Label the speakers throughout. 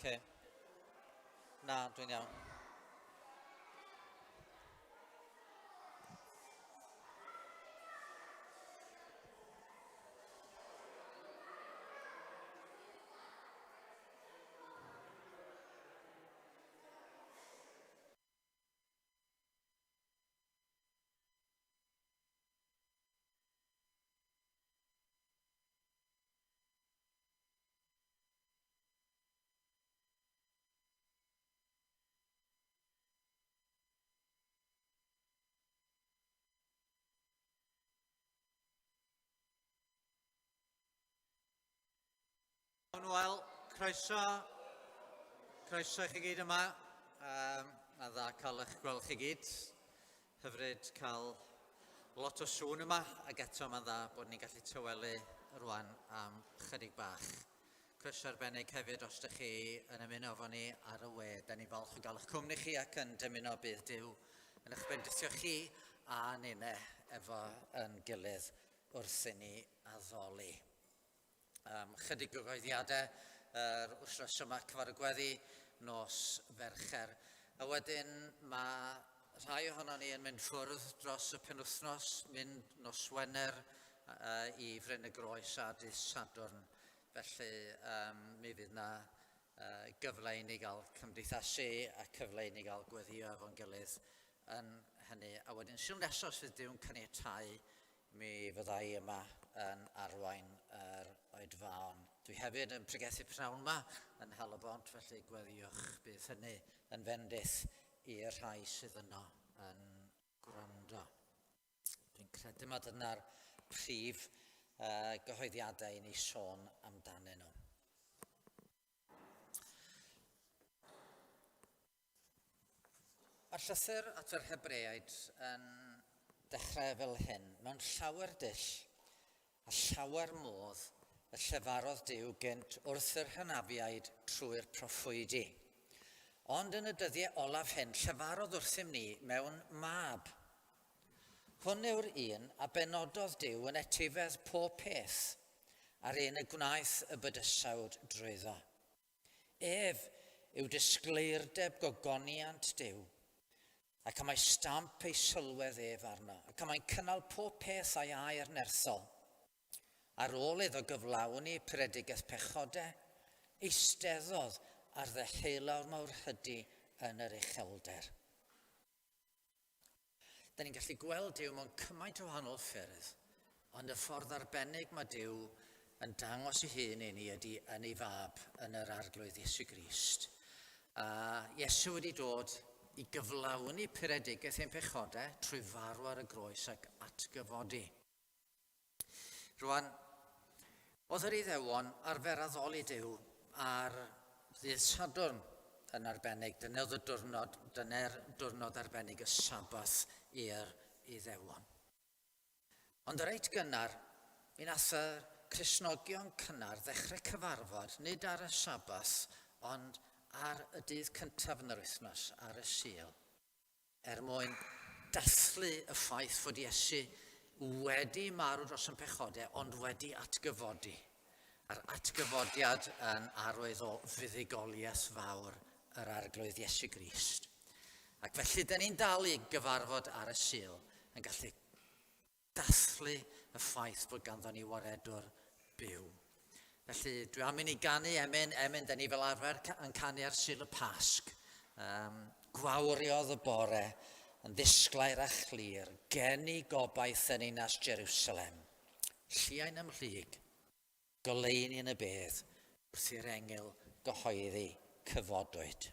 Speaker 1: Oce. Na, dwi'n iawn. Iawn, wel, croeso, croeso i chi gyd yma. Um, a dda cael eich gweld chi gyd. Hyfryd cael lot o sŵn yma, ac eto mae'n dda bod ni'n gallu tywelu rwan am chydig bach. Croeso arbennig hefyd os ydych chi yn ymuno efo ni ar y we. Da ni'n falch o gael eich cwmni chi ac yn dymuno bydd Duw yn eich bendithio chi a ninne efo yn gilydd wrth i ni addoli. Um, chydig o gyhoeddiadau yr wythnos yma, cyfar y gweddi, nos Fercher. A wedyn mae rhai ohono ni yn mynd ffwrdd dros y penwythnos, mynd nos Wener uh, i Fryn y Groes a dydd Sadwrn. Felly um, mi fydd na uh, gyfle i ni gael cymdeithasu a cyfle i ni gael gweddio efo'n gilydd yn hynny. A wedyn, sy'n nesaf os fydd Duw'n caniatáu Mi fydda i yma yn arwain yr oedfaon. Dwi hefyd yn pregethu pnawn yma yn Halobont, felly gweddiwch bydd hynny yn fendith i'r rhai sydd yno yn gwrando. Dwi'n credu mai dyna'r prif uh, gyhoeddiadau i ni sôn amdanyn nhw. Mae'r llythyr at yr Hebreaid yn dechrau fel hyn, mewn llawer dull a llawer modd y llefarodd Duw gynt wrth yr hynafiaid trwy'r proffwydi. Ond yn y dyddiau olaf hyn llefarodd wrthym ni mewn mab. Hwn yw'r un a benododd Duw yn etifedd pob peth, a'r un y gwnaeth y bydysawd drwyddo. Ef yw disgleirdeb gogoniant Duw, ac y mae stamp ei sylwedd ef arno, ac y mae'n cynnal pob peth â'i air nerthol. Ar ôl iddo gyflawni predigaeth pechodau, eisteddodd ar ddeheulawr mawrhydi yn yr uchelder. Da ni'n gallu gweld Duw mewn cymaint o wahanol ffyrdd, ond y ffordd arbennig mae Duw yn dangos ei hun i ni ydy yn ei fab yn yr Arglwydd Iesu Grist. A Iesu wedi dod i gyflawni puredigaeth ein pechodau trwy farw ar y groes ac atgyfodi. Rwan, oedd yr Iddewon arfer addoli Duw ar ddydd Sadwrn yn arbennig. Dyna oedd y diwrnod, dyna'r diwrnod arbennig y Sabath i'r Iddewon. Ond reit gynnar, mi nath y Cristnogion cynnar ddechrau cyfarfod, nid ar y Sabath, ond ar y dydd cyntaf yn yr wythnos, ar y Sul. er mwyn dathlu y ffaith fod Iesu wedi marw dros ein pechodau, ond wedi atgyfodi. A'r atgyfodiad yn arwydd o fuddugoliaeth fawr yr Arglwydd Iesu Grist. Ac felly, dyn ni'n dal i gyfarfod ar y Sul yn gallu dathlu y ffaith bod ganddo ni waredwr byw. Felly, dwi am i ni ganu emyn, emyn da ni fel arfer yn canu ar Sul y Pasg. Um, gwawriodd y bore yn ddisglair a chlir, geni gobaith yn ninas Jerusalem. Lliain ymhlyg, goleuni yn y bedd, wrth i'r engyl gyhoeddi cyfodwyd.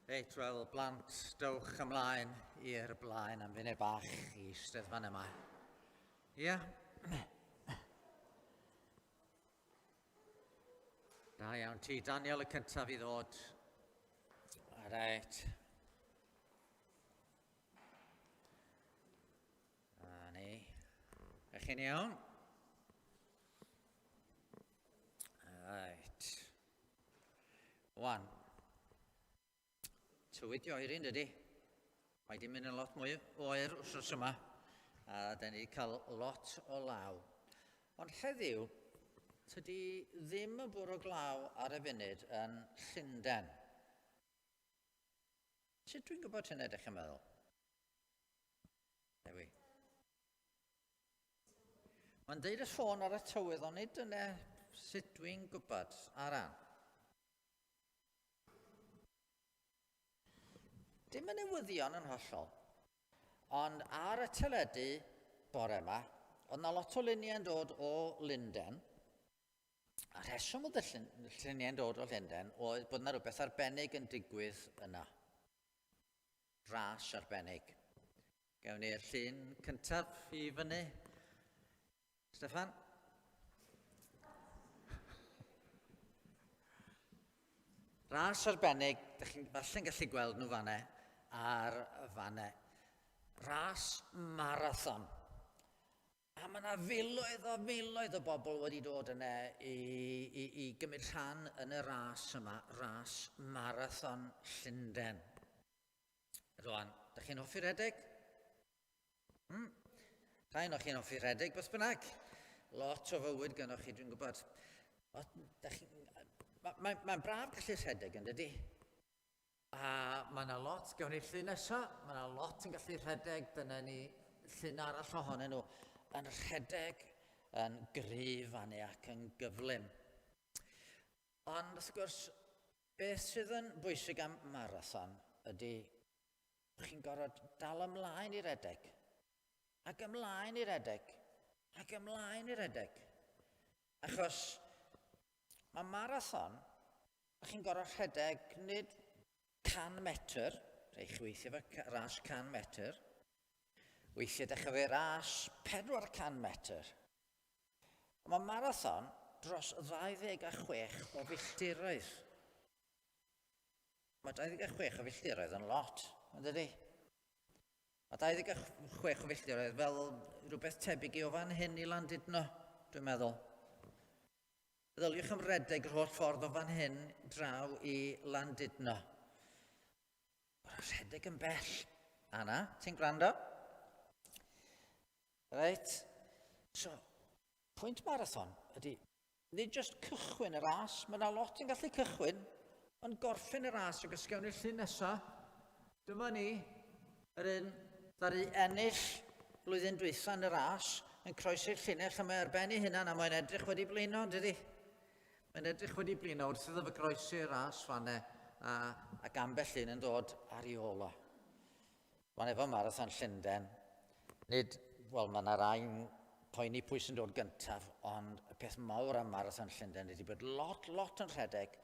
Speaker 1: Reit, wel, blant, dowch ymlaen i'r blaen am funud bach i eistedd fan yma. Ia? Yeah. Da iawn ti, Daniel y cyntaf i ddod. Reit. A ni. Ych chi'n iawn? Reit. Wan. Tywydd di oeri, yn dydi? Mae di mynd yn lot mwy oer wrth yma, a da ni wedi cael lot o law. Ond heddiw, tydi ddim yn bwrw glaw ar y funud yn Llundain. Sut dwi'n gwybod hynny, ydych chi'n meddwl? Dewi. Mae'n deud y sôn ar y tywydd, ond nid dyna sut dwi'n gwybod. Aran. Dim y newyddion yn hollol, ond ar y teledu bore yma, oedd na lot o luniau'n dod o Lunden, a rheswm oedd y lluniau'n dod o Llundain oedd bod yna rhywbeth arbennig yn digwydd yna. Ras arbennig. Gawn ni'r llun cyntaf i fyny. Steffan? Ras arbennig, dych chi'n falle'n gallu gweld nhw fanne, ar fanne. Ras marathon. A mae yna filoedd o filoedd o bobl wedi dod yna i, i, i gymryd rhan yn y ras yma, ras marathon Llundain. Rwan, da chi'n hoffi rhedeg? Hmm? Rhai o'ch chi'n hoffi rhedeg, beth bynnag. Lot o fywyd gynnwch chi, dwi'n gwybod. Mae'n mae, mae braf gallu rhedeg, yn dydy? A mae yna lot, gawn ni'r llun nesaf, mae yna lot yn gallu rhedeg, dyna ni llun arall ohonyn nhw, yn rhedeg yn gryf anu ac yn gyflym. Ond wrth gwrs, beth sydd yn bwysig am marathon ydy chi'n gorfod dal ymlaen i redeg, ac ymlaen i redeg, ac ymlaen i redeg. Achos mae marathon chi'n gorfod rhedeg nid 100 metr, rhaid chi weithio fe ras 100 metr, weithiau dechrau fe ras 400 metr. Mae marathon dros 26 o filltiroedd. Mae 26 o filltiroedd yn lot, yn dydi? Mae 26 o filltiroedd fel rhywbeth tebyg i o fan hyn i Landudno, dwi'n meddwl. Meddyliwch am redeg yr holl ffordd o fan hyn draw i Landudno. Rhedeg yn bell. Anna, ti'n gwrando? Reit. So, pwynt marathon ydy, nid jyst cychwyn y ras, mae yna lot yn gallu cychwyn, ond gorffen y ras ac os gawn ni'r llun nesaf, dyma ni, Yr un ddaru ennill blwyddyn dwytha yn y ras yn croesi'r llinell a mae ar ben ei hunan a mae'n edrych wedi blino, yn dydi? Mae'n edrych wedi blino wrth iddo fe groesi'r ras fanne a, ac ambell un yn dod ar ei ôl o. Mae'n efo Marathon Llundain, nid, wel mae yna rai'n poeni pwy sy'n dod gyntaf, ond y peth mawr am Marathon Llundain ydy bod lot, lot yn rhedeg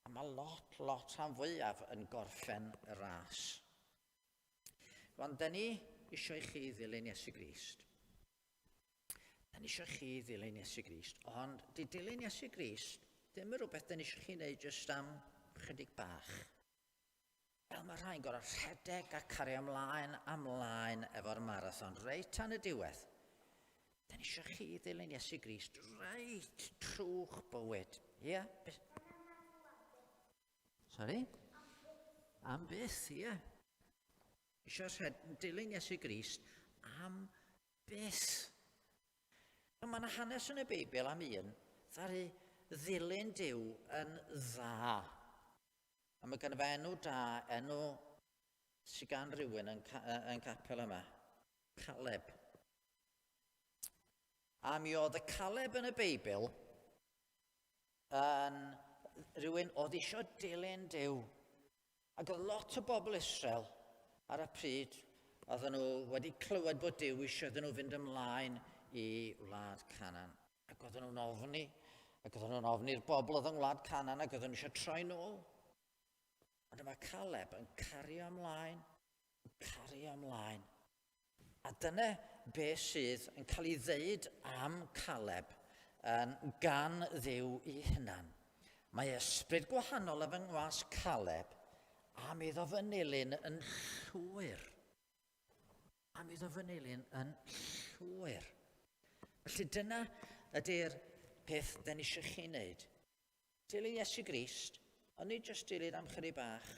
Speaker 1: A mae lot, lot rhan fwyaf yn gorffen y ras. Rwan, da ni eisiau i chi ddilyn Iesu Grist. Da ni eisiau chi ddilyn Iesu Grist, ond di dilyn Iesu Grist ddim yn rhywbeth da ni eisiau chi wneud jyst am chydig bach. Fel mae rhai'n gorfod rhedeg a cario ymlaen a mlaen efo'r marathon reit tan y diwedd. Da ni eisiau chi ddilyn Iesu Grist reit trwy'ch bywyd. Ie? Yeah? Sorry? Am byth, ie. Yeah. Eisiau rhed, dilyn Iesu Grist am byth. Mae yna hanes yn y Beibl am un ddaru ddilyn Duw yn dda. A mae gynno fe enw da, enw sydd gan rhywun yn, yn capel yma, Caleb. A mi oedd y Caleb yn y Beibl yn rhywun oedd eisiau dilyn Duw. Ac oedd lot o bobl Israel ar y pryd, oedden nhw wedi clywed bod Duw eisiau iddyn nhw fynd ymlaen i wlad Canaan. Ac oedden nhw'n ofni, ac oedden nhw'n ofni'r bobl oedd yng ngwlad Canaan, ac oedden nhw eisiau troi nôl. Ond dyma Ond mae Caleb yn cario ymlaen, yn cario ymlaen. A dyna be sydd yn cael ei ddeud am Caleb yn gan Dduw ei hunan. Mae ysbryd gwahanol yn fy ngwas Caleb am iddo fy nilyn yn llwyr. Am iddo fy nilyn yn llwyr. Felly dyna ydy'r peth da ni eisiau chi wneud. Dilyn Iesu Grist, ond nid jyst dilyn am chydig bach,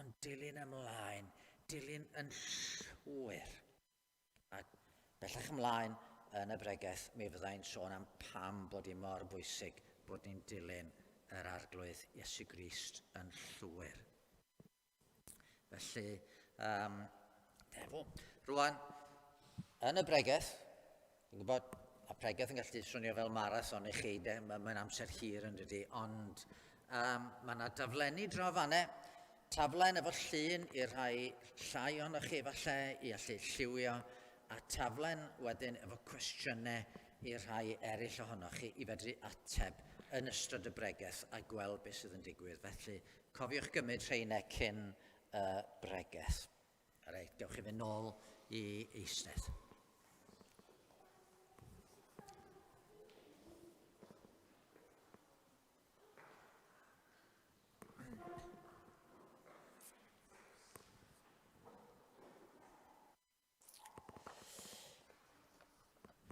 Speaker 1: ond dilyn ymlaen, dilyn yn llwyr. A bellach ymlaen yn y bregeth, mi fyddai'n sôn am pam bod hi mor bwysig bod ni'n dilyn yr Arglwydd Iesu Grist yn llwyr. Felly, um, efo. Rwan, yn y bregeth, dwi'n gwybod, a pregeth yn gallu swnio fel marathon i chi, de, mae'n ma amser hir yn dydy, ond um, mae yna daflenni draw fanne, taflen efo llun i'r rhai llai ohonoch chi falle i allu lliwio, a taflen wedyn efo cwestiynau i'r rhai eraill ohonoch chi i fedru ateb yn ystod y bregeth a gweld beth sydd yn digwydd. Felly, Cofiwch gymryd rheina cyn y bregeth. Reit, gewch chi fynd nôl i eistedd.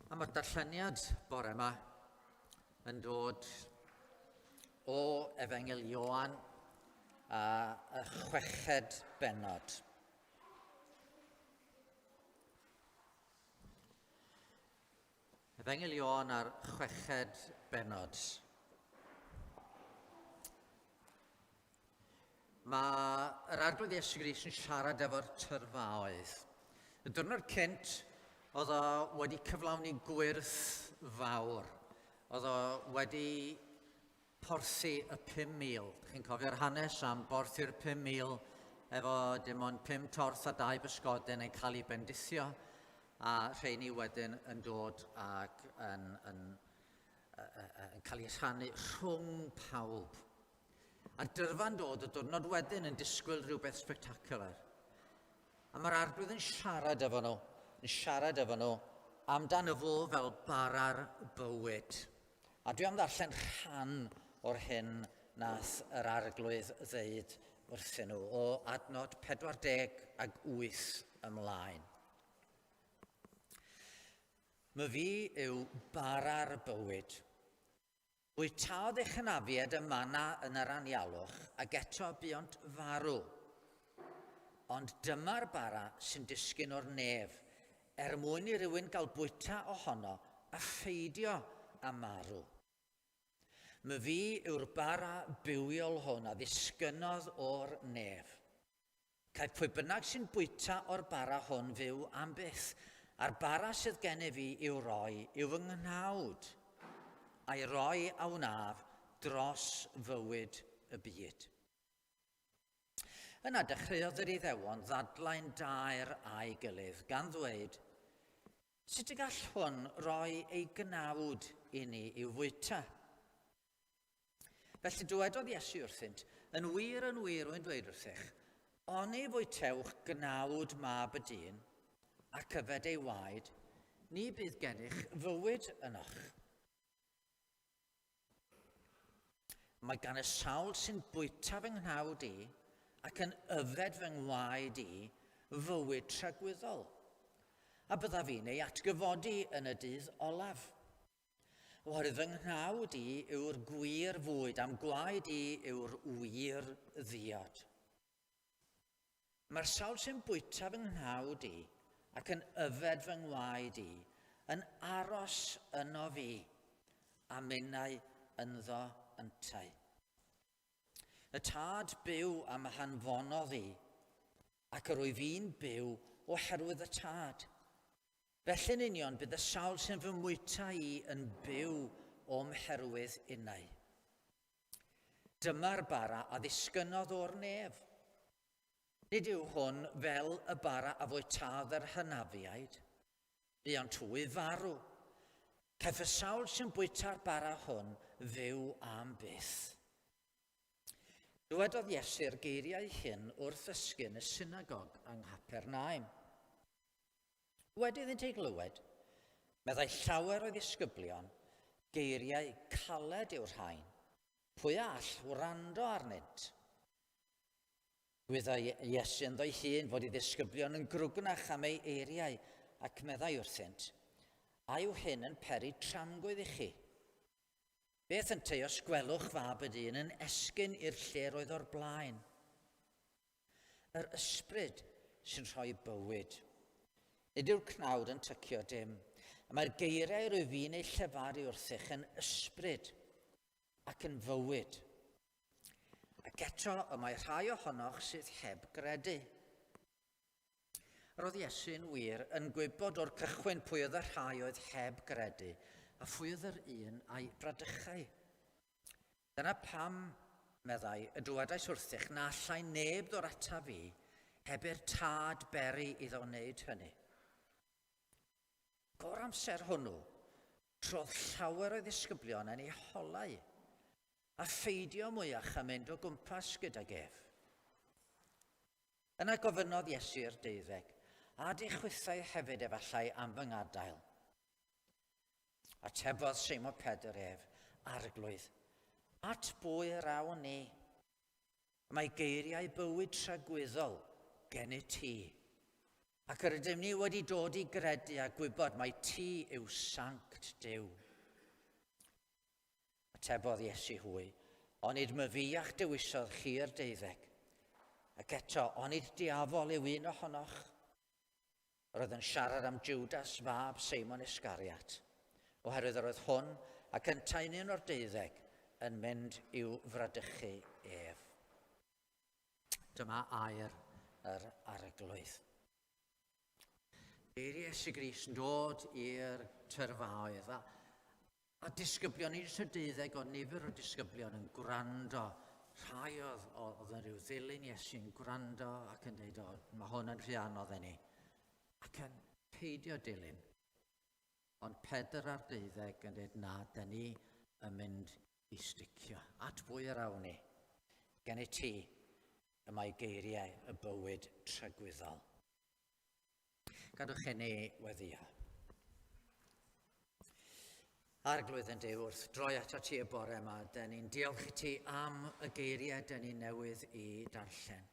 Speaker 1: A mae'r darlleniad bore yma yn dod o Efengyl Ioan a y chweched bennod. Efengyl Ioan a'r chweched bennod. Mae yr Arglwydd Iesu Grist yn siarad efo'r tyrfaoedd. Y diwrnod cynt, oedd o wedi cyflawni gwyrth fawr. Oedd o wedi porthi y 5,000. Chi'n cofio'r hanes am borthi'r 5,000 efo dim ond 5 torth a 2 bysgodyn yn cael ei bendithio a rheini wedyn yn dod ac yn, yn, yn, yn cael ei rhannu rhwng pawb. A'r dyrfa'n dod y diwrnod wedyn yn disgwyl rhywbeth spectacular. A mae'r arglwydd yn siarad efo nhw, yn siarad efo nhw amdano fo fel bara'r bywyd. A dwi am ddarllen rhan o'r hyn nath yr arglwydd ddeud wrthyn nhw o adnod 48 ymlaen. My fi yw bara'r bywyd. Bwytaodd eich hynafiaid y manna yn yr anialwch, ac eto buont farw. Ond dyma'r bara sy'n disgyn o'r nef, er mwyn i rywun gael bwyta ohono a pheidio â marw. Myfi yw'r bara bywiol hwn a ddisgynnodd o'r nef. Caiff pwy bynnag sy'n bwyta o'r bara hwn fyw am byth, a'r bara sydd gennyf fi i'w roi yw fy nghnawd, a'i roi a wnaf dros fywyd y byd. Yna dechreuodd yr Iddewon ddadlau'n daer â'i gilydd, gan ddweud, Sut y gall hwn roi ei gnawd i ni i'w fwyta? Felly dywedodd Iesu wrthynt, Yn wir, yn wir, rwy'n dweud wrthych, oni fwytewch gnawd mab y dyn ac yfed ei waed, ni bydd gennych fywyd ynoch. Mae gan y sawl sy'n bwyta fy nghnawd i ac yn yfed fy ngwaed i fywyd tragwyddol, a byddaf i'n ei atgyfodi yn y dydd olaf. Oherwydd fy nghnawd i yw'r gwir fwyd, a'm gwaed i yw'r wir ddiod. Mae'r sawl sy'n bwyta fy nghnawd i ac yn yfed fy ngwaed i yn aros yno fi, a minnau ynddo yntau. Y Tad byw am hanfonodd i, ac yr wyf i'n byw oherwydd y Tad. Felly'n union bydd y sawl sy'n fy mwyta i yn byw o'm herwydd innau. Dyma'r bara a ddisgynnodd o'r nef. Nid yw hwn fel y bara a fwytaodd yr hynafiaid. Buont hwy farw. Caiff y sawl sy'n bwyta'r bara hwn fyw am byth. Dywedodd Iesu'r geiriau hyn wrth ddysgu yn y synagog yng Nghapernaum. Wedi iddynt ei glywed, meddai llawer o'i ddisgyblion, geiriau caled yw'r rhain, pwy a all wrando arnynt? Gwyddai Iesu ynddo'i hun fod ei ddisgyblion yn grwgnach am ei eiriau, ac meddai wrthynt, A yw hyn yn peri tramgwydd i chi? Beth ynteu os gwelwch fab y dyn yn esgyn i'r lle roedd o'r blaen? Yr ysbryd sy'n rhoi bywyd. Nid yw'r cnawd yn tycio dim. Y mae'r geiriau rwyf fi'n eu llefaru wrthych yn ysbryd ac yn fywyd. Ac eto y mae rhai ohonoch sydd heb gredu. Yr oedd Iesu'n wir yn gwybod o'r cychwyn pwy oedd y rhai oedd heb gredu a phwy oedd yr un a'i bradychai. Dyna pam, meddai, y dywedais wrthych na allai neb ddod ata fi heb i'r tad beri iddo wneud hynny. Go'r amser hwnnw, trodd llawer o'i ddisgyblion yn ei holau a pheidio mwyach â mynd o gwmpas gydag ef. Yna gofynnodd Iesu i'r deuddeg, A di chwithau hefyd efallai am fy ngadael? Atebodd Seimon Pedr ef, Arglwydd, at bwy yr awn ni? Mae geiriau bywyd tragwyddol gennyt ti. Ac yr ydym ni wedi dod i gredu a gwybod mai ti yw Sanct Duw. Atebodd Iesu hwy, Onid myfi a'ch dewisodd chi'r deuddeg? Ac eto, onid diafol yw un ohonoch? Yr oedd yn siarad am Judas fab Seimon Iscariot, oherwydd yr oedd hwn ac yntau'n un o'r deuddeg yn mynd i'w fradychu ef. Dyma air yr arglwydd. Geiriau Iesu Grist yn dod i'r tyrfaoedd a, a disgyblion, nid jyst y deuddeg, ond nifer o disgyblion yn gwrando. Rhai oedd, oedd yn rhyw ddilyn Iesu'n gwrando ac yn dweud, o, mae hwn yn rhy anodd i ni. Ac yn peidio dilyn. Ond Pedr a'r deuddeg yn dweud, na, da ni yn mynd i sticio at fwy yr awn ni. Gen i ti y mae geiriau y bywyd tragwyddol. Gadwch i ni weddio. Arglwydd yn Duw, wrth droi ato ti y bore yma, dyn ni'n diolch i ti am y geiriau dyn ni newydd i darllen.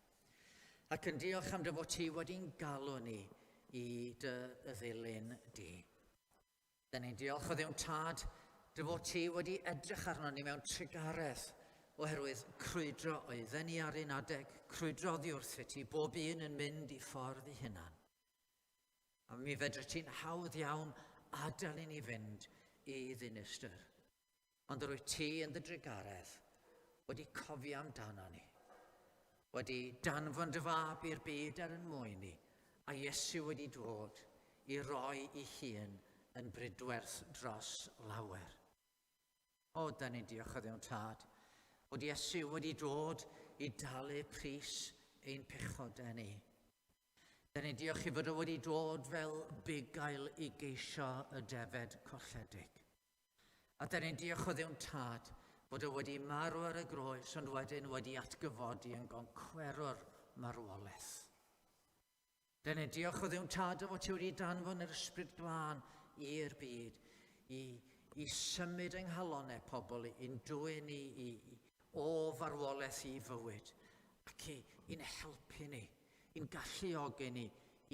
Speaker 1: Ac yn diolch am dy fod ti wedi'n galw ni i dy ddilyn di. Dyn ni'n diolch o Dduw'n Tad dy fod ti wedi edrych arno ni mewn trugaredd oherwydd crwydro oedden ni ar un adeg, crwydro oddi wrthyt ti, bob un yn mynd i ffordd i hunan. A mi fedri ti'n hawdd iawn adael i ni fynd i ddinistr. Ond yr wyt ti yn dy drugaredd wedi cofio amdano ni, wedi danfon dy fab i'r byd er yn mwyn ni, a Iesu wedi dod i roi i hun yn bridwerth dros lawer. O, da ni'n diolch o ddiwn tad, bod Iesu wedi dod i dalu pris ein pechodau ni. Da ni'n diolch i fod o wedi dod fel bugail i geisio y defed colledig. A da ni'n diolch o Dduw'n Tad bod o wedi marw ar y groes ond wedyn wedi atgyfodi yn goncwerwr marwolaeth. Da ni'n diolch o Dduw'n Tad o fod ti wedi danfon yr Ysbryd Glân i'r byd i, i symud yng nghalonau pobl i'n dwyn i, i, i, o farwolaeth i fywyd ac i, i'n helpu ni i'n galluogi ni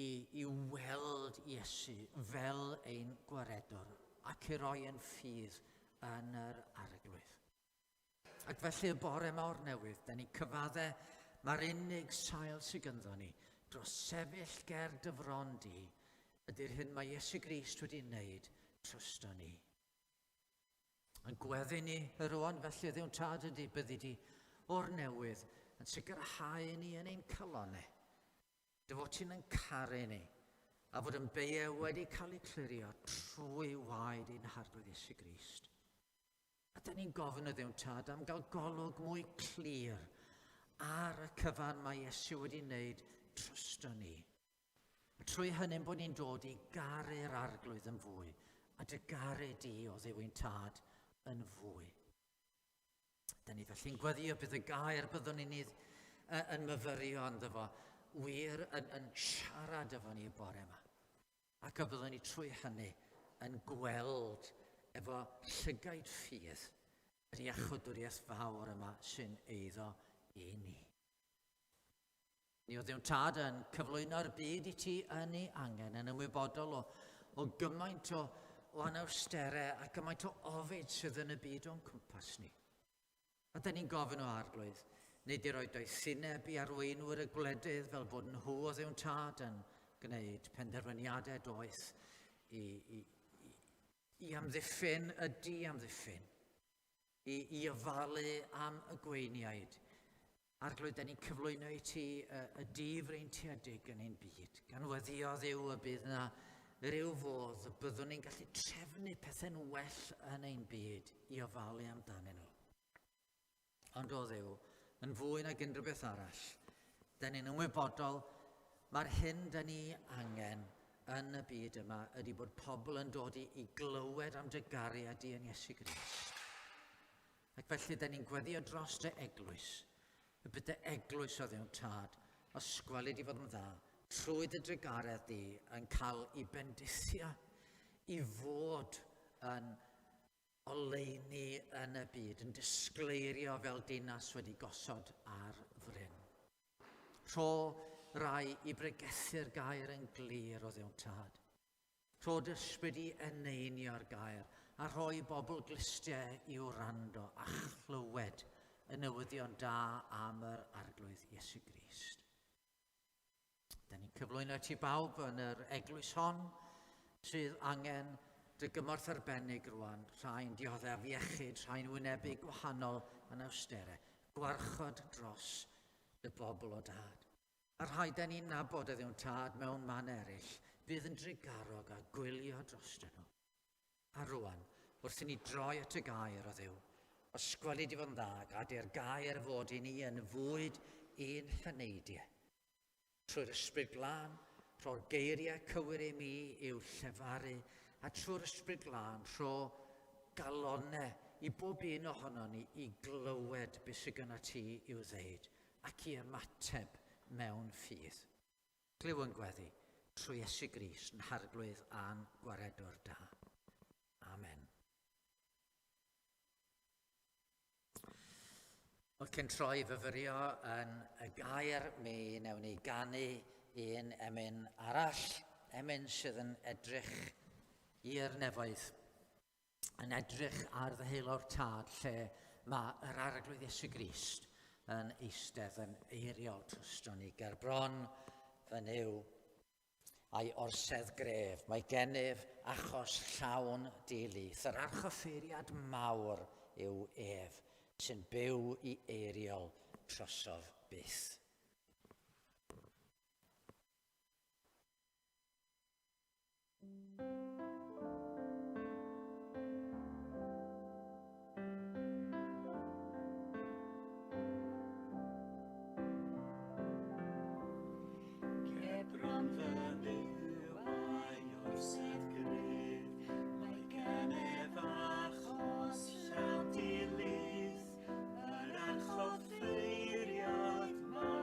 Speaker 1: i, i weld Iesu fel ein gwaredwr ac i roi ein ffydd yn yr arglwydd. Ac felly y bore yma o'r newydd, da ni'n cyfadde mae'r unig sail sydd gynddo ni dros sefyll ger dy fron di ydy'r hyn mae Iesu Grist wedi wneud trosto ni. Yn gweddi ni y rwan felly Dduw'n Tad ydy byddi di o'r newydd yn sicrhau ni yn ein calonau. Dy fod ti'n yn caru ni a fod yn beiau wedi cael eu clirio trwy waed ein Harglwydd Iesu Grist. A da ni'n gofyn y Dduw'n Tad am gael golwg mwy clir ar y cyfan mae Iesu wedi wneud drosto ni. A trwy hynny'n bod ni'n dod i garu'r arglwydd yn fwy, a dy garu di o Dduw ein tad yn fwy. Da ni felly'n gweddio bydd y gair byddwn ni'n yn myfyrio ynddo fo, wir yn, yn siarad efo ni y bore yma. Ac y byddwn ni trwy hynny yn gweld efo llygaid ffydd yr iachwdwriaeth fawr yma sy'n eiddo i ni. Ni o Dduw Tad yn cyflwyno'r byd i ti yn ei angen, yn ymwybodol o, o gymaint o, o anawsterau a gymaint o ofid sydd yn y byd o'n cwmpas ni. A da ni'n gofyn o arglwydd, nid i roi doethineb i arweinwyr y gwledydd fel bod nhw o Dduw Tad yn gwneud penderfyniadau doeth i, i, i, i amddiffyn y di-amddiffyn, i, i ofalu am y gweiniaid, Arglwydd, da ni'n cyflwyno i ti y, y difreintiedig yn ein byd, gan weddio Dduw y bydd na ryw fodd y byddwn ni'n gallu trefnu pethau'n well yn ein byd i ofalu amdanyn nhw. Ond o Dduw, yn fwy nag unrhyw beth arall, da ni'n ymwybodol mae'r hyn da ni angen yn y byd yma ydy bod pobl yn dod i, i glywed am dy gariad di yn Iesu Grist. Ac felly, da ni'n gweddio dros dy eglwys, y bydd dy eglwys o Dduw Tad, os gweli di fod yn dda, trwy dy drugaredd di yn cael i bendithio, i fod yn oleuni yn y byd, yn disgleirio fel dinas wedi gosod ar fryn. Rho rai i bregethu'r gair yn glir o Dduw Tad. Rhod ysbryd i eneinio'r gair, a rhoi bobl glustiau i wrando a chlywed y newyddion da am yr Arglwydd Iesu Grist. Da ni'n cyflwyno ti bawb yn yr eglwys hon sydd angen dy gymorth arbennig rwan, rhai'n dioddef iechyd, rhai'n wynebu gwahanol anawsterau. Gwarchod dros dy bobl o dad. A rhai da ni'n nabod yddiwn tad mewn man eraill, fydd yn drugarog a gwylio drostyn nhw. A rwan, wrth i ni droi at y gair o Dduw, os gweli di fod yn dda, gad i'r gair fod i ni yn fwyd i'n heneidiau. Trwy'r Ysbryd Glân, rho'r geiriau cywir i mi i'w llefaru, a trwy'r Ysbryd Glân, rho galonau i bob un ohono ni i glywed beth sydd gyda ti i'w ddeud ac i ymateb mewn ffydd. Clyw yn gweddi trwy Iesu Grist yn Harglwydd a'n Gwaredwr da. Amen. Wel, cyn troi fyfyrio yn y gair, mi wnewn ni ganu un emyn arall, emyn sydd yn edrych i'r nefoedd. yn edrych ar ddeheulaw'r Tad lle mae yr Arglwydd Iesu Grist yn eistedd yn eiriol troston ni ger bron fy Nuw a'i orsedd gref. Mae gennyf achos llawn dilith. Yr archoffeiriad mawr yw ef sy'n byw i eiriol trosof byth.
Speaker 2: Cebron fy Nuw a'i orsedd gref, mae gennyf achos llawn dilith, yr archoffeiriad mawr.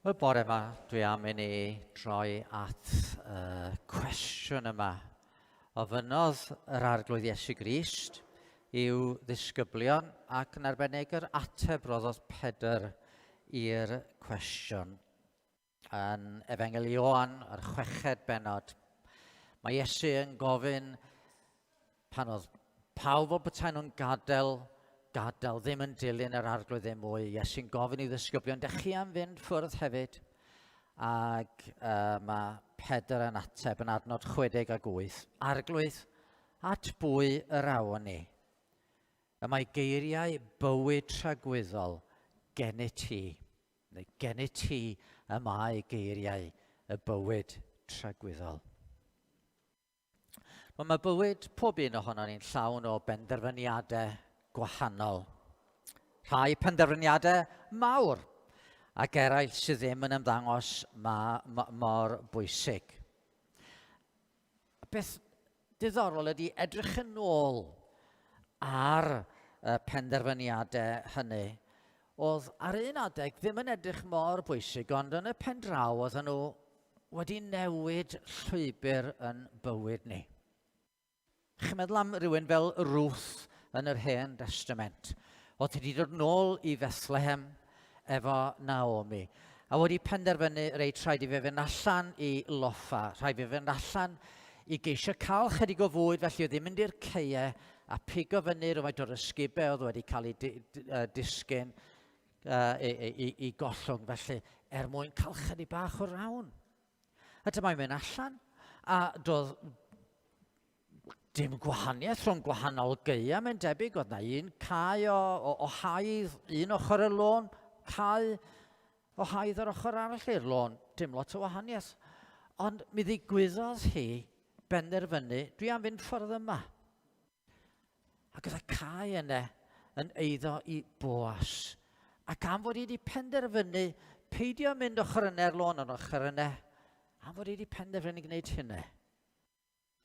Speaker 1: Y bore yma, dwi am i ni droi at y cwestiwn yma. Ofynnodd yr Arglwydd Iesu Grist i'w ddisgyblion ac yn arbennig yr ateb roddodd Pedr i'r cwestiwn. Yn Efengyl Ioan, yr chweched bennod, mae Iesu yn gofyn pan oedd pawb o bethau nhw'n gadael, gadael, ddim yn dilyn yr arglwydd ddim mwy, Iesu'n gofyn i ddisgyblion, dych chi am fynd ffwrdd hefyd? Ac mae Pedr yn ateb yn adnod 68, Arglwydd, at bwy yr awn ni? Y mae geiriau bywyd tragwyddol gennyt ti, neu gennyt ti y mae geiriau y bywyd tragwyddol. Wel, mae bywyd pob un ohono ni'n llawn o benderfyniadau gwahanol. Rhai penderfyniadau mawr, ac eraill sydd ddim yn ymddangos ma, ma, mor bwysig. Beth diddorol ydy edrych yn ôl ar y penderfyniadau hynny. Oedd ar un adeg ddim yn edrych mor bwysig, ond yn y pen draw oedden nhw wedi newid llwybr yn bywyd ni. Chi'n meddwl am rhywun fel Ruth yn yr Hen Testament. Oedd wedi dod nôl i Bethlehem efo Naomi a wedi penderfynu reit rhaid i fe fynd allan i loffa, rhaid fi fynd allan i geisio cael chydig o fwyd, felly oedd ddim mynd i'r ceie a pigo fyny rhywfaint o'r ysgubau oedd wedi cael ei disgyn i, i, i gollwng, felly er mwyn cael chydig bach o rawn. A dyma'n mynd allan, a doedd dim gwahaniaeth rhwng gwahanol gaeau, mae'n debyg, oedd na un cae o, o, o haidd un ochr y lôn, cae o haidd ar ochr arall i'r lôn, dim lot o wahaniaeth. Ond mi ddigwyddodd hi benderfynu, dwi am fynd ffordd yma. Ac oedd y cae yna yn eiddo i Boas. Ac am fod hi wedi penderfynu peidio mynd ochr yna i'r lôn ond ochr yna, am fod hi wedi penderfynu gwneud hynny,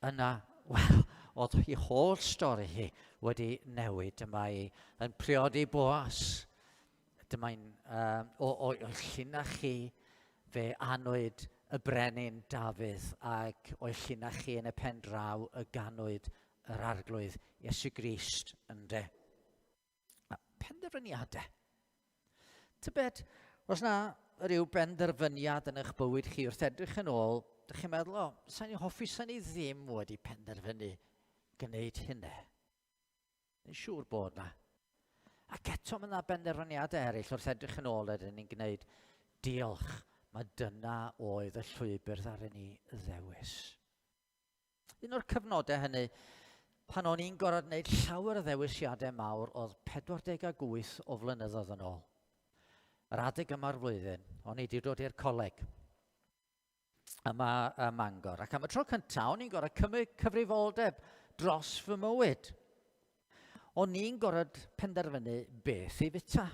Speaker 1: yna, wel, oedd hi holl stori hi wedi newid. Dyma hi yn priodi Boas. Dyma hi'n o, o, o llinach chi fe anwyd y brenin Dafydd ac o'i llinach chi yn y pen draw y ganwyd yr arglwydd Iesu Grist ynde. Penderfyniadau. Tybed, os na rhyw benderfyniad yn eich bywyd chi wrth edrych yn ôl, dych chi'n meddwl, o, sa'n i hoffi, sa'n i ddim wedi penderfynu gwneud hynny. Yn siŵr bod na. Ac eto mae yna benderfyniadau eraill wrth edrych yn ôl ydyn ni'n gwneud diolch, mae dyna oedd y llwybr ddaru ni ddewis. Un o'r cyfnodau hynny, pan o'n i'n gorfod gwneud llawer o ddewisiadau mawr, oedd 48 o flynyddoedd yn ôl. Yr adeg yma'r flwyddyn, o'n i wedi dod i'r coleg yma ym Mangor. Ac am y tro cyntaf, o'n i'n gorfod cymryd cyfrifoldeb dros fy mywyd. O'n i'n gorfod penderfynu beth i fita.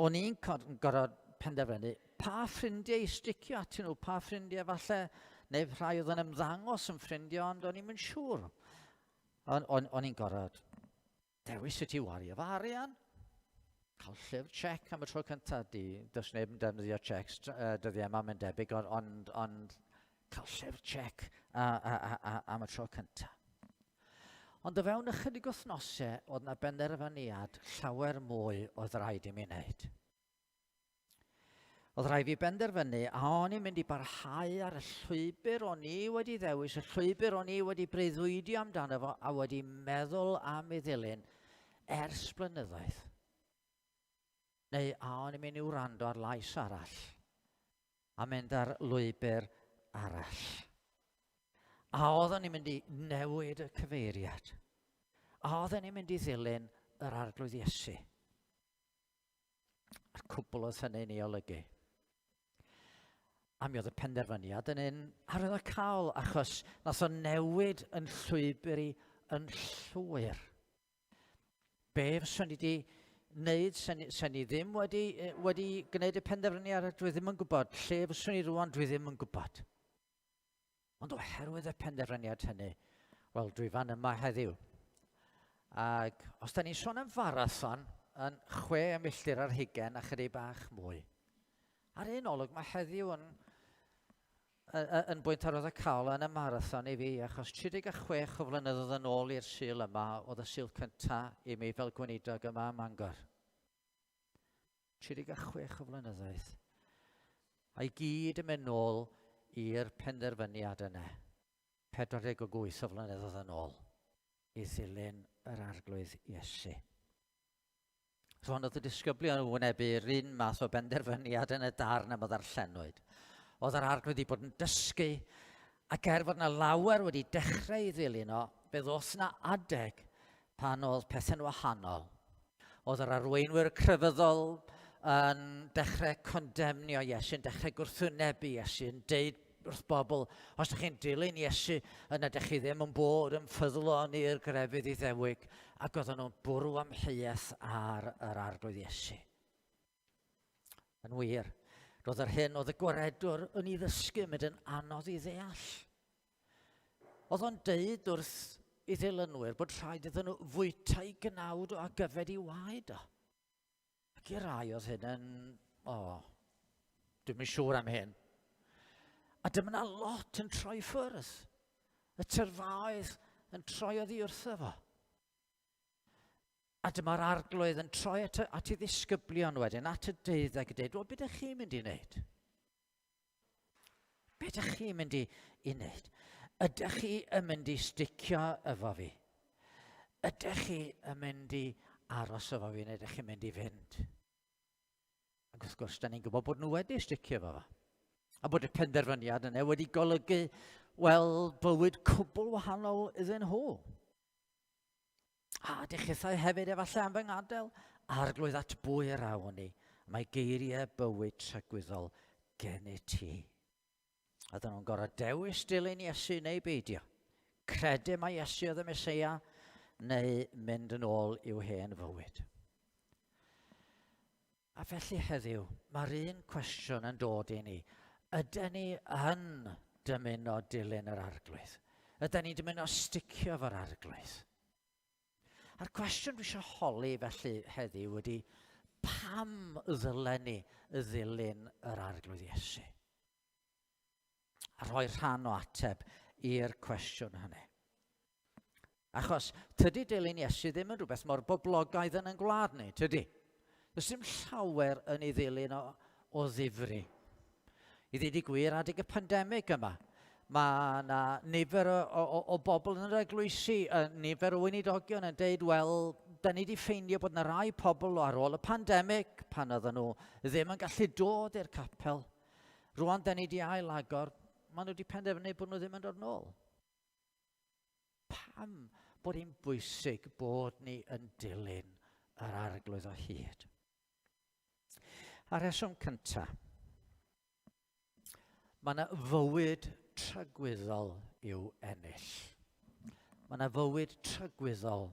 Speaker 1: O'n i'n gorfod penderfynu pa ffrindiau i sticio atyn nhw, pa ffrindiau falle, neu rhai oedd yn ymddangos yn ffrindiau, ond o'n i'n siŵr. O'n, on, on i'n gorfod dewis sut i wario fy arian, cael llyfr check am y tro cyntaf. Di, does neb yn defnyddio checks dyddiau yma, mae'n debyg, ond, ond, ond cael llyfr check a, a, a, a, am y tro cyntaf. Ond o fewn ychydig wythnosau, oedd na benderfyniad llawer mwy oedd rhaid i mi wneud. Oedd rhaid fi benderfynu a o'n i'n mynd i barhau ar y llwybr o'n i wedi ddewis, y llwybr o'n i wedi breuddwydio amdano fo a wedi meddwl am ei ddilyn ers blynyddoedd. Neu a o'n i'n mynd i wrando ar lais arall a mynd ar lwybr arall. A oedden ni'n mynd i newid y cyfeiriad. A oedden ni'n mynd i ddilyn yr Arglwydd Iesu. A'r cwbl oedd hynny'n ei olygu. A mi oedd y penderfyniad yn un arwyddocaol, achos nath o newid yn llwybr i yn llwyr. Be fyswn i wedi wneud, sen, sen i ddim wedi, wedi gwneud y penderfyniad, dwi ddim yn gwybod. Lle fyswn i rwan, dwi ddim yn gwybod. Ond oherwydd y penderfyniad hynny, wel, dwi fan yma heddiw. Ac os da ni'n sôn am farathon, yn 26 milltir a chydig bach mwy. Ar un olwg, mae heddiw yn, yn bwynt arwyddocaol yn y marathon i fi, achos 36 o flynyddoedd yn ôl i'r Sul yma, oedd y Sul cyntaf i mi fel gweinidog yma ym Mangor. 36 o flynyddoedd. A'i gyd yn mynd nôl i'r penderfyniad yna, 48 o flynyddoedd yn ôl, i ddilyn yr Arglwydd Iesu. Rwan oedd y disgyblion yn wynebu'r un math o benderfyniad yn y darn am y ddarllenwyd. Oedd yr arglwydd wedi bod yn dysgu, ac er fod yna lawer wedi dechrau i ddilyn o, fe ddoth yna adeg pan oedd pethau'n wahanol. Oedd yr arweinwyr crefyddol yn dechrau condemnio Iesu, yn dechrau gwrthwynebu Iesu, yn deud wrth bobl, os ydych chi'n dilyn Iesu, yna ydych chi ddim yn bod yn ffyddlon i'r grefydd Iddewig, ac oedden nhw'n bwrw amheuaeth ar yr Arglwydd Iesu. Yn wir, roedd yr hyn oedd y gwaredwr yn ei ddysgu yn mynd yn anodd i ddeall. Oedd o'n deud wrth i ddilynwyr bod rhaid iddyn nhw fwyta i gnawd o a gyfed i waed o. Ac i rai oedd hyn yn, o, oh, dwi'n mynd siŵr am hyn. A dyma na lot yn troi ffwrdd. Y tyrfaoedd yn troi oddi wrtho fo. A dyma'r arglwydd yn troi at, at ei ddisgyblion wedyn, at y deuddeg, a dweud, wel, beth ydych chi'n mynd i wneud? Be ydych chi'n mynd i, i wneud? Ydych chi yn mynd i sticio efo fi? Ydych chi yn mynd i aros efo fi neu ydych chi'n mynd i fynd? Ac wrth gwrs, da ni'n gwybod bod nhw wedi sticio efo fo. A bod y penderfyniad yna wedi golygu, wel, bywyd cwbl wahanol iddyn nhw. A ydych chithau hefyd efallai am fy ngadael? Arglwydd at bwy yr awn ni? Mae geiriau bywyd tragwyddol gennyt ti. Oedden nhw'n gorfod dewis dilyn Iesu neu beidio. Credu mai Iesu oedd y Meseia neu mynd yn ôl i'w hen fywyd. A felly heddiw, mae'r un cwestiwn yn dod i ni. Ydyn ni yn dymuno dilyn yr arglwydd? Ydyn ni'n dymuno sticio fo'r arglwydd? A'r cwestiwn dwi eisiau holi felly heddiw ydy, pam ddylen ni ddilyn yr arglwydd Iesu? A rhoi rhan o ateb i'r cwestiwn hynny. Achos tydi dilyn Iesu ddim yn rhywbeth mor boblogaidd yn ein gwlad ni, tydi? Does dim llawer yn ei ddilyn o, o ddifri. I ddweud y gwir, adeg y pandemig yma, mae yna nifer o, o, o bobl yn yr eglwysi, nifer o weinidogion yn deud, wel, da ni wedi ffeindio bod yna rai pobl ar ôl y pandemig, pan oedden nhw ddim yn gallu dod i'r capel, rwan da ni wedi ail-agor, maen nhw wedi penderfynu bod nhw ddim yn dod nôl. Pam bod hi'n bwysig bod ni yn dilyn yr arglwydd o hyd? A rheswm cyntaf, mae yna fywyd tragwyddol i'w ennill. Mae yna fywyd tragwyddol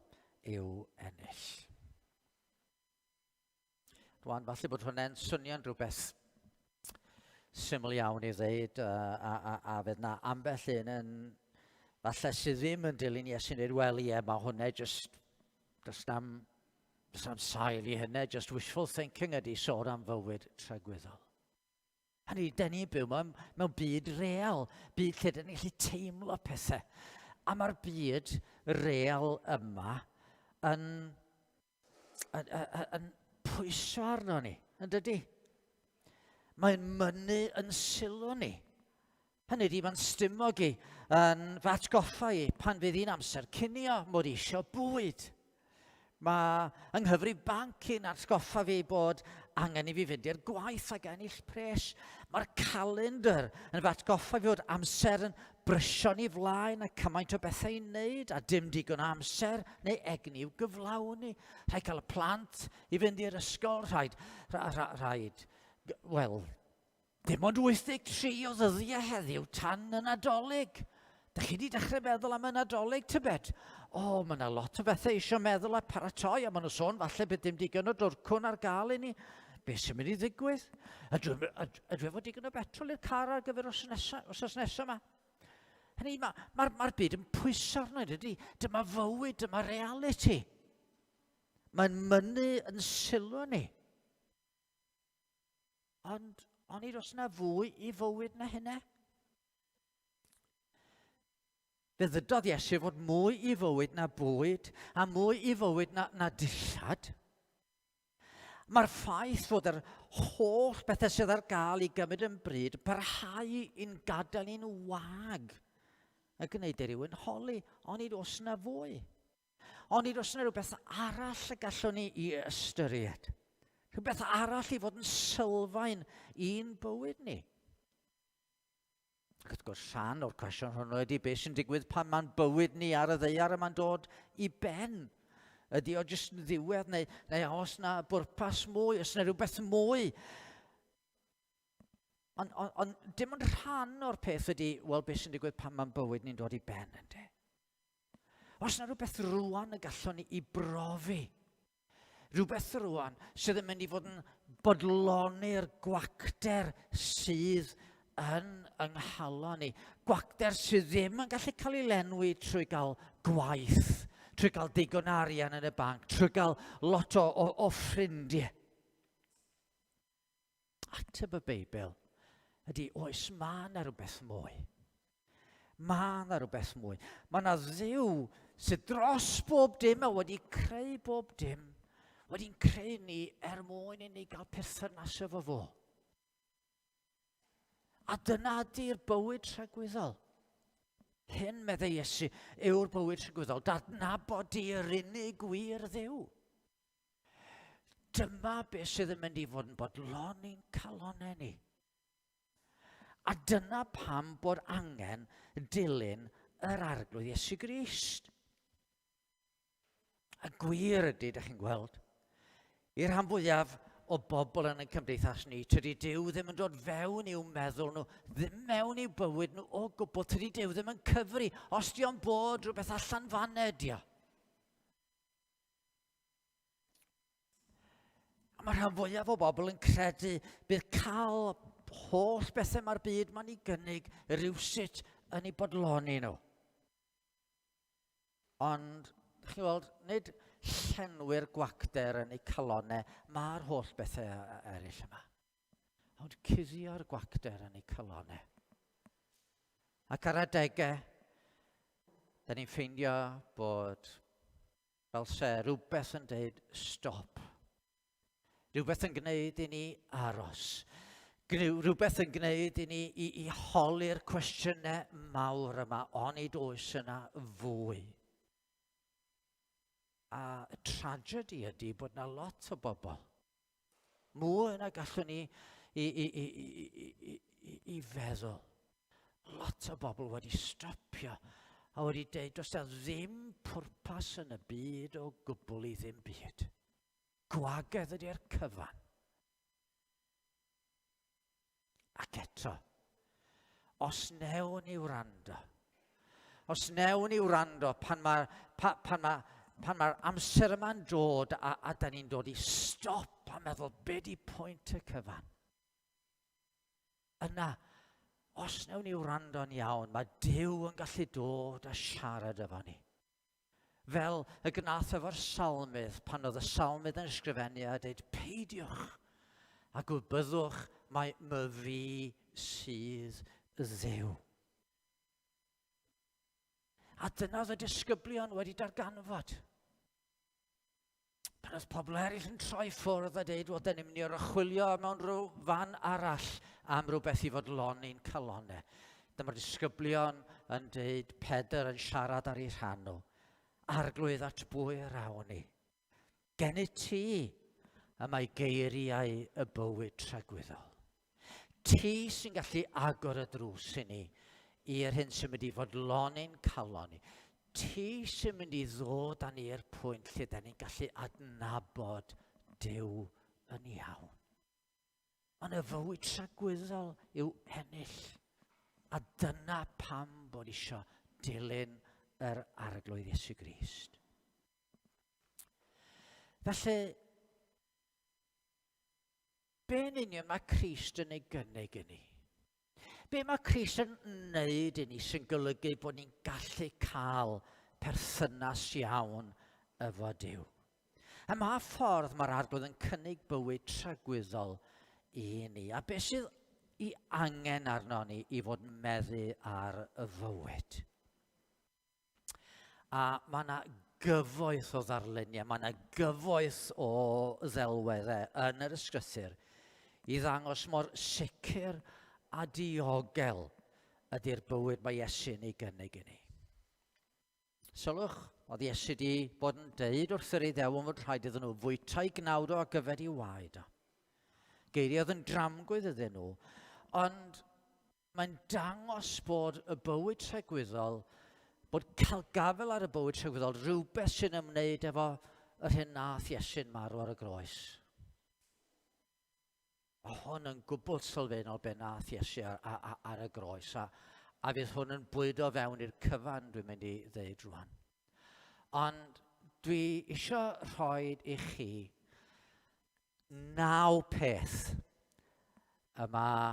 Speaker 1: i'w ennill. Rwan, falle bod hwnna'n swnio'n rhywbeth syml iawn i ddeud, uh, a, a, a fydd na ambell un yn, falle sydd ddim yn dilyn Iesu'n dweud, wel ie, mae hwnna just, does na'm, does na'm sail i hynny, just wishful thinking ydy sôn am fywyd tragwyddol. Hynny, da ni'n byw mewn, mewn byd real, byd lle da ni'n gallu teimlo pethau. A mae'r byd real yma yn, yn, yn, yn pwyso arno ni, yn dydy? Mae'n mynnu yn sylw ni. Hynny ydy, mae'n stumog i yn fy atgoffa i pan fydd hi'n amser cinio mod i eisiau bwyd. Mae yng nghyfrif banc i'n atgoffa fi bod angen i fi fynd i'r gwaith ac ennill pres. Mae'r calendr yn fy atgoffa fi bod amser yn brysio ni flaen a cymaint o bethau i wneud a dim digon o amser neu egni i'w gyflawni. Rhaid cael y plant i fynd i'r ysgol, rhaid, rhaid, wel, Dim ond 83 o ddyddiau heddiw tan y Nadolig. Dych chi wedi dechrau meddwl am y Nadolig, tybed? O, oh, mae yna lot o bethau eisiau meddwl a paratoi, a maen nhw'n sôn falle bydd dim digon o dwrcwn ar gael i ni. Be sy'n mynd i ddigwydd? Ydw, ydw efo digon o betrol i'r car ar gyfer os nesaf, os nesaf yma? Hynny, mae'r ma, ma, ma byd yn pwyso arno, dydy? Dyma fywyd, dyma reality. Mae'n mynnu yn sylw ni. Ond Onid oes yna fwy i fywyd na hynna? Fe ddydodd Iesu fod mwy i fywyd na bwyd a mwy i fywyd na, na dillad. Mae'r ffaith fod yr holl bethau sydd ar gael i gymryd yn bryd yn parhau i'n gadael ni'n wag a gwneud i rywun holi, onid oes yna fwy? Onid oes yna rhywbeth arall y gallwn ni i ystyried? Rhywbeth arall i fod yn sylfaen i'n bywyd ni? Ac wrth gwrs, rhan o'r cwestiwn hwnnw ydy beth sy'n digwydd pan mae'n bywyd ni ar y ddeiar yma'n dod i ben. Ydy o jyst yn ddiwedd neu, neu oes na bwrpas mwy, oes na rhywbeth mwy? Ond on, on, dim ond rhan o'r peth ydy, wel, beth sy'n digwydd pan mae'n bywyd ni'n dod i ben, ynddo? Os na rhywbeth rwan y gallwn ni i brofi, Rhywbeth rwan sydd yn mynd i fod yn bodloni'r gwacter sydd yn yng nghalon ni. Gwacter sydd ddim yn gallu cael ei lenwi trwy gael gwaith, trwy gael digon arian yn y banc, trwy gael lot o, o, o ffrindiau. Ateb y Beibl ydy oes mae yna rhywbeth mwy. Mae yna rhywbeth mwy. Mae yna ddiw sydd dros bob dim a wedi creu bob dim, wedi'n creu ni er mwyn i ni gael perthynas efo fo. A dyna ydy'r bywyd tragwyddol. Hyn, meddai Iesu, yw'r bywyd tragwyddol. Dadnabod di yr unig wir ddiw. Dyma beth sydd yn mynd i fod yn bodloni'n calonau ni. A dyna pam bod angen dilyn yr Arglwydd Iesu Grist. Y gwir ydy, da chi'n gweld, i'r rhan fwyaf o bobl yn ein cymdeithas ni, tydi Duw ddim yn dod fewn i'w meddwl nhw, ddim mewn i'w bywyd nhw o gwbl, tydi Duw ddim yn cyfri, os di o'n bod rhywbeth allan fan ydi o. A mae rhan fwyaf o bobl yn credu bydd cael holl bethau mae'r byd mae'n ei gynnig rhywsut yn ei bodloni nhw. Ond, chi'n weld, nid llenwi'r gwacter yn eu calonau, mae'r holl bethau eraill yma. Ond cuddio'r gwacter yn eu calonau. Ac ar adegau, da ni'n ffeindio bod fel se rhywbeth yn dweud stop. Rhywbeth yn gwneud i ni aros. Rhywbeth yn gwneud i ni i, i holi'r cwestiynau mawr yma, onid oes yna fwy. A y tragedy ydy bod yna lot o bobl Mwy na gallwn ni i, i, i, i, i, i, i feddwl. Lot o bobl wedi stopio a wedi dweud does na ddim pwrpas yn y byd o gwbl i ddim byd. Gwagedd ydy'r cyfan. Ac eto, os newn ni wrando, os newn ni wrando pan mae'r pa, pan ma, pan mae'r amser yma'n dod a, a da ni'n dod i stop a meddwl be di pwynt y cyfan. Yna, os newn ni wrando'n iawn, mae Duw yn gallu dod a siarad efo ni. Fel y gwnaeth efo'r salmydd pan oedd y salmydd yn ysgrifennu a dweud, peidiwch a gwybyddwch mai myfi sydd ddew. A dyna oedd y disgyblion wedi darganfod. Pan oedd pobl eraill yn troi ffwrdd a dweud, wel, dyn ni'n mynd i orchwilio mewn rhyw fan arall am rhywbeth i fodloni'n calonau. Dyma'r disgyblion yn dweud, Pedr yn siarad ar ei rhan nhw. Arglwydd at bwy yr awn ni? Gennyt ti y mae geiriau y bywyd tragwyddol. Ti sy'n gallu agor y drws i ni i'r hyn sy'n mynd i fodloni'n calon ni. Ti sy'n mynd i ddod â ni i'r pwynt lle da ni'n gallu adnabod Duw yn iawn. Ond y fywyd tragwyddol yw ennill. A dyna pam bod isio dilyn yr Arglwydd Iesu Grist. Felly, Be yn union mae Crist yn ei gynnig i ni? Be mae Crist yn wneud i ni sy'n golygu bod ni'n gallu cael perthynas iawn efo Duw? A mae ffordd mae'r arglwydd yn cynnig bywyd tragwyddol i ni. A beth sydd i angen arno ni i fod yn meddu ar y fywyd. A mae yna gyfoeth o ddarluniau, mae yna gyfoeth o ddelweddau yn yr ysgrythur i ddangos mor sicr a diogel ydy'r bywyd mae Iesu'n ei gynnig i ni. Sylwch, oedd Iesu di bod yn deud wrth yr Iddewon fod rhaid iddyn nhw fwyta'i gnawd o ac yfed i waed o. Geiriau oedd yn dramgwydd iddyn nhw, ond mae'n dangos bod y bywyd tregwyddol, bod cael gafael ar y bywyd tregwyddol, rhywbeth sy'n ymwneud efo yr hyn nath Iesu'n marw ar y groes. Mae hwn yn gwbl sylfaenol be nath Iesu ar, ar, ar y groes, a, a fydd hwn yn bwydo fewn i'r cyfan dwi'n mynd i ddeud rwan. Ond dwi eisiau rhoi i chi naw peth y mae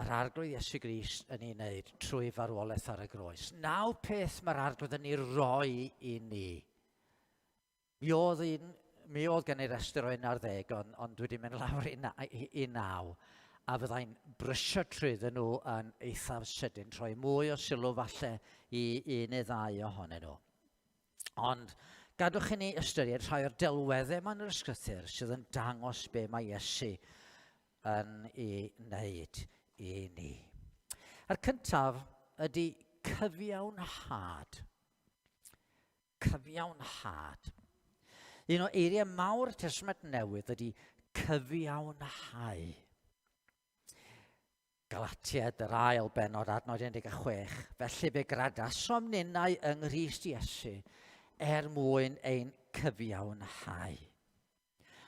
Speaker 1: yr Arglwydd Iesu Grist yn ei wneud trwy farwolaeth ar y groes. Naw peth mae'r Arglwydd yn ei roi i ni. Mi oedd, un, mi oedd gen i restr o 11, ond, ond dwi wedi mynd lawr i, na, i, i naw, a fyddai'n brysio trwyddyn nhw yn eithaf sydyn, rhoi mwy o sylw falle i un neu ddau ohonyn nhw. Ond gadwch i ni ystyried rhai o'r delweddau yma yn yr ysgrythur sydd yn dangos be mae Iesu yn ei wneud i ni. A'r cyntaf ydy cyfiawnhad. Cyfiawnhad. Un o eiriau mawr y Testament Newydd ydy cyfiawnhau. Galatiaid yr ail benod adnod 16. Felly fe gradasom ninnau yng Nghrist Iesu er mwyn ein cyfiawnhau.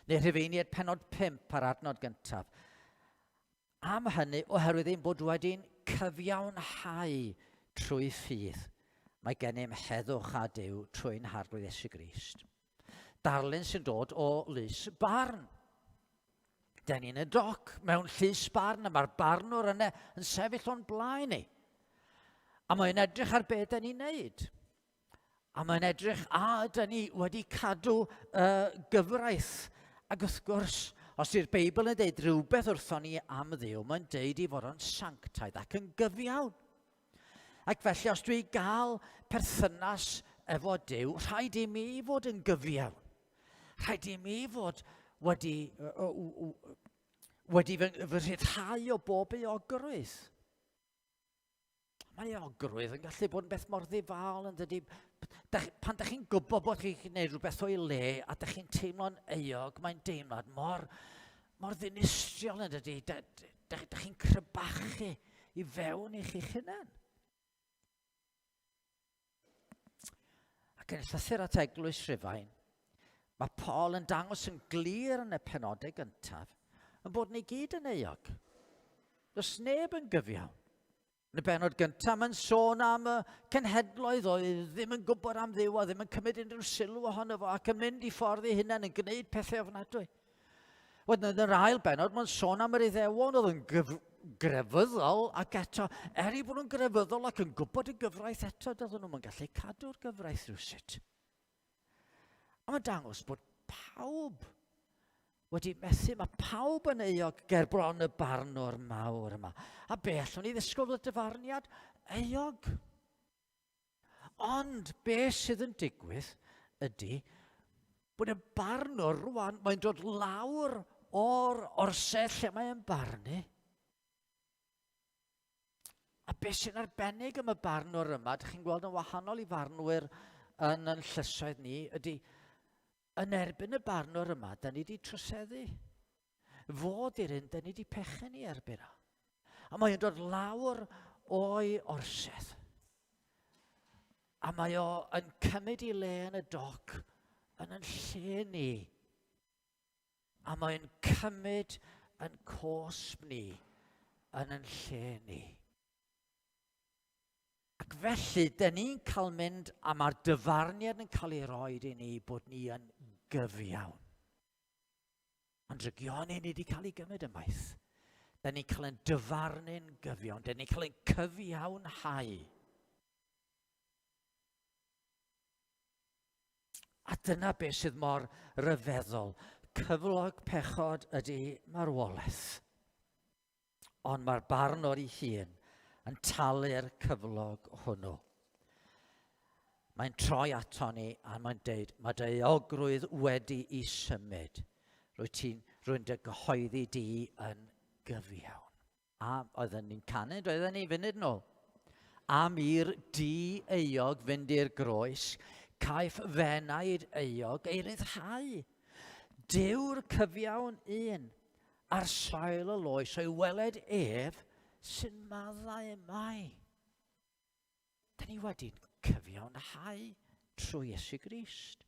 Speaker 1: Neu Rhufeiniaid penod 5 ar adnod gyntaf. Am hynny, oherwydd ein bod wedi'n cyfiawnhau trwy ffydd, mae gennym heddwch â Duw trwy'n Harglwydd Iesu Grist. Darlun sy'n dod o lys barn. Den ni'n y doc mewn llys barn a mae'r barnwr yna yn sefyll o'n blaen ni. A mae'n edrych ar beth den ni'n neud. A mae'n edrych, a ydyn ni wedi cadw uh, gyfraith? Ac wrth gwrs, os yw'r Beibl yn dweud rhywbeth wrthon ni am Dduw, mae'n deud i fod o'n sanctaidd ac yn gyfiawn. Ac felly, os dwi gael perthynas efo Duw, rhaid i mi fod yn gyfiawn. Rhaid i mi fod wedi, wedi fy, fy rhyddhau o bob euogrwydd. Mae euogrwydd yn gallu bod yn beth mor ddifaol yn dydy. Dach, pan da chi'n gwybod bod chi'n gwneud rhywbeth o'i le a da chi'n teimlo'n euog, mae'n deimlad mor, mor ddinistriol yn dydy. Da, da, da chi'n crybachu i fewn i chi'ch hunan. Ac yn y llythyr at Eglwys Rhufain, mae Paul yn dangos yn glir yn y penodau gyntaf yn bod ni gyd yn euog. Does neb yn gyfiawn. Yn y benod gyntaf, mae'n sôn am y cenhedloedd oedd ddim yn gwybod am Dduw a ddim yn cymryd unrhyw sylw ohono fo ac yn mynd i ffordd ei hunain yn gwneud pethau ofnadwy. Wedyn yn yr ail benod, mae'n sôn am yr Iddewon oedd yn grefyddol ac eto, er eu bod nhw'n grefyddol ac yn gwybod y gyfraith eto, doedden nhw'n gallu cadw'r gyfraith rhywsut. A mae'n dangos bod pawb wedi methu. Mae pawb yn euog ger bron y barnwr mawr yma. A be allwn ni ddisgwyl y dyfarniad? Euog. Ond be sydd yn digwydd ydy bod y barnwr rwan, mae'n dod lawr o'r orsedd lle mae'n barnu. A beth sy'n arbennig am y barnwr yma, ydych chi'n gweld yn wahanol i farnwyr yn yn llysoedd ni, ydy yn erbyn y barnwr yma, da ni wedi troseddu. Fod i'r un, da ni wedi pechu ni erbyn o. A mae'n dod lawr o'i orsedd. A mae o yn cymryd i le yn y doc yn yn lle ni. A mae'n cymryd yn cosb ni yn yn lle ni. Ac felly, dyn ni'n cael mynd a mae'r dyfarniad yn cael ei roed i ni bod ni yn gyfiawn. Ond drygioni ni wedi cael ei gymryd ymaith. Dyn ni'n cael ein dyfarnu'n gyfiawn. Dyn ni'n cael ein cyfiawnhau. A dyna beth sydd mor ryfeddol. Cyflog pechod ydy marwolaeth. Ond mae'r barnwr ei hun yn talu'r cyflog hwnnw. Mae'n troi ato ni a mae'n deud, mae dy euogrwydd wedi i symud. Rwy ti'n, rwy'n dy gyhoeddi di yn gyfiawn. A oedden ni'n canu, doedden ni funud nôl. Am i'r di euog fynd i'r groes, caiff fenaid euog ei ryddhau. Dyw'r cyfiawn un, ar sail y loes o'i weled ef sy'n maddau mai. Da ni wedi'n cyfiawnhau trwy Iesu Grist.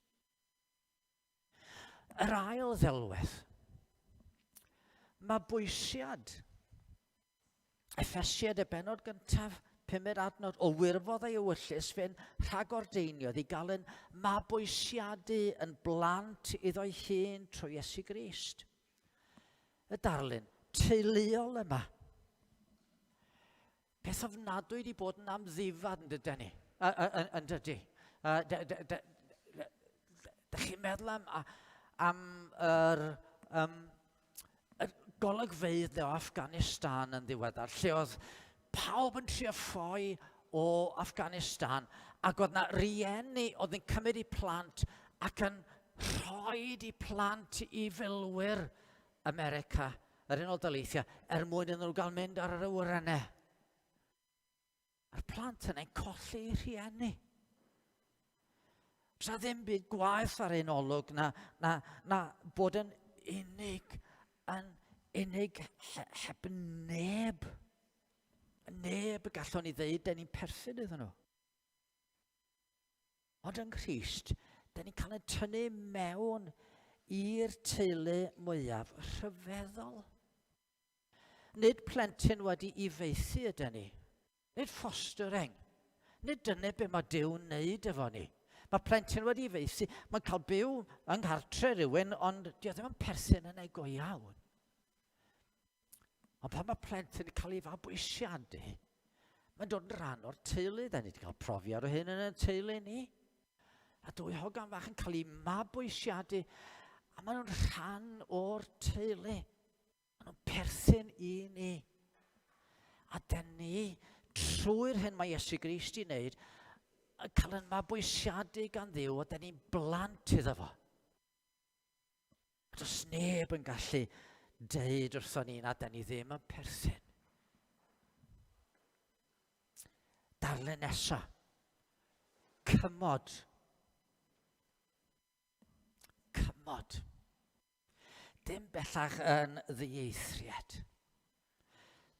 Speaker 1: Yr ail ddelwedd, mabwysiad. Effesiad y benod gyntaf, pumed adnod, o wirfodd ei ewyllys fe'n rhagordeiniodd i gael yn mabwysiadu yn blant iddo'i hun trwy Iesu Grist. Y darlun teuluol yma. Peth ofnadwy wedi bod yn amddifad yn dydyn ni, yn dydy. Da chi'n meddwl am, am yr, um, y golygfeydd o Afghanistan yn ddiweddar, lle oedd pawb yn trio ffoi o Afghanistan, ac oedd na rieni oedd yn cymryd eu plant ac yn rhoi eu plant i filwyr America, yr Unol Daleithiau, er mwyn iddyn nhw gael mynd ar yr awyrennau. A'r plant yna'n colli eu rhieni. Sa ddim byd gwaeth ar ein olwg na, na, na bod yn unig, yn unig he, heb neb. Neb y gallwn ni ddeud, den ni'n perthyn iddyn nhw. Ond yng Nghrist, da ni'n cael ein tynnu mewn i'r teulu mwyaf rhyfeddol. Nid plentyn wedi i faethu ydyn ni. Nid fostering. Nid dyna be mae Duw'n wneud efo ni. Mae plentyn wedi ei faethu, mae'n cael byw yng nghartre rhywun, ond di o ddim yn perthyn yn ei go iawn. Ond pan mae plentyn yn cael ei fabwysiadu, mae'n dod yn rhan o'r teulu. Da ni wedi cael profiad o hyn yn y teulu ni. A dwy hogan fach yn cael ei mabwysiadu, a maen nhw'n rhan o'r teulu. Maen nhw'n perthyn i ni. A dyn ni, trwy'r hyn mae Iesu Grist i wneud, yn cael yn mabwysiadu gan Dduw, a dyn ni'n blant iddo fo. Does neb yn gallu deud wrthon ni na da ni ddim yn perthyn. Darllen nesa. Cymod. Cymod. Dim bellach yn ddieithriad.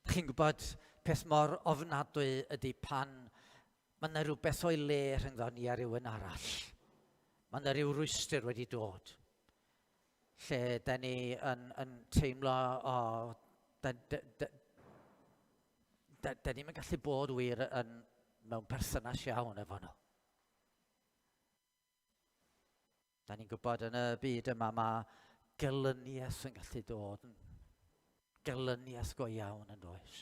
Speaker 1: Chi'n gwybod peth mor ofnadwy ydy pan mae yna rhywbeth o'i le rhyngddo ni a rhywun arall. Mae yna rhyw rwystr wedi dod. Lle da ni yn, yn teimlo, o, da, da, da, da, da ni'n gallu bod wir yn, mewn perthynas iawn efo nhw. Da ni'n gwybod yn y byd yma mae gelyniaeth yn gallu dod. Gelyniaeth go iawn yn does.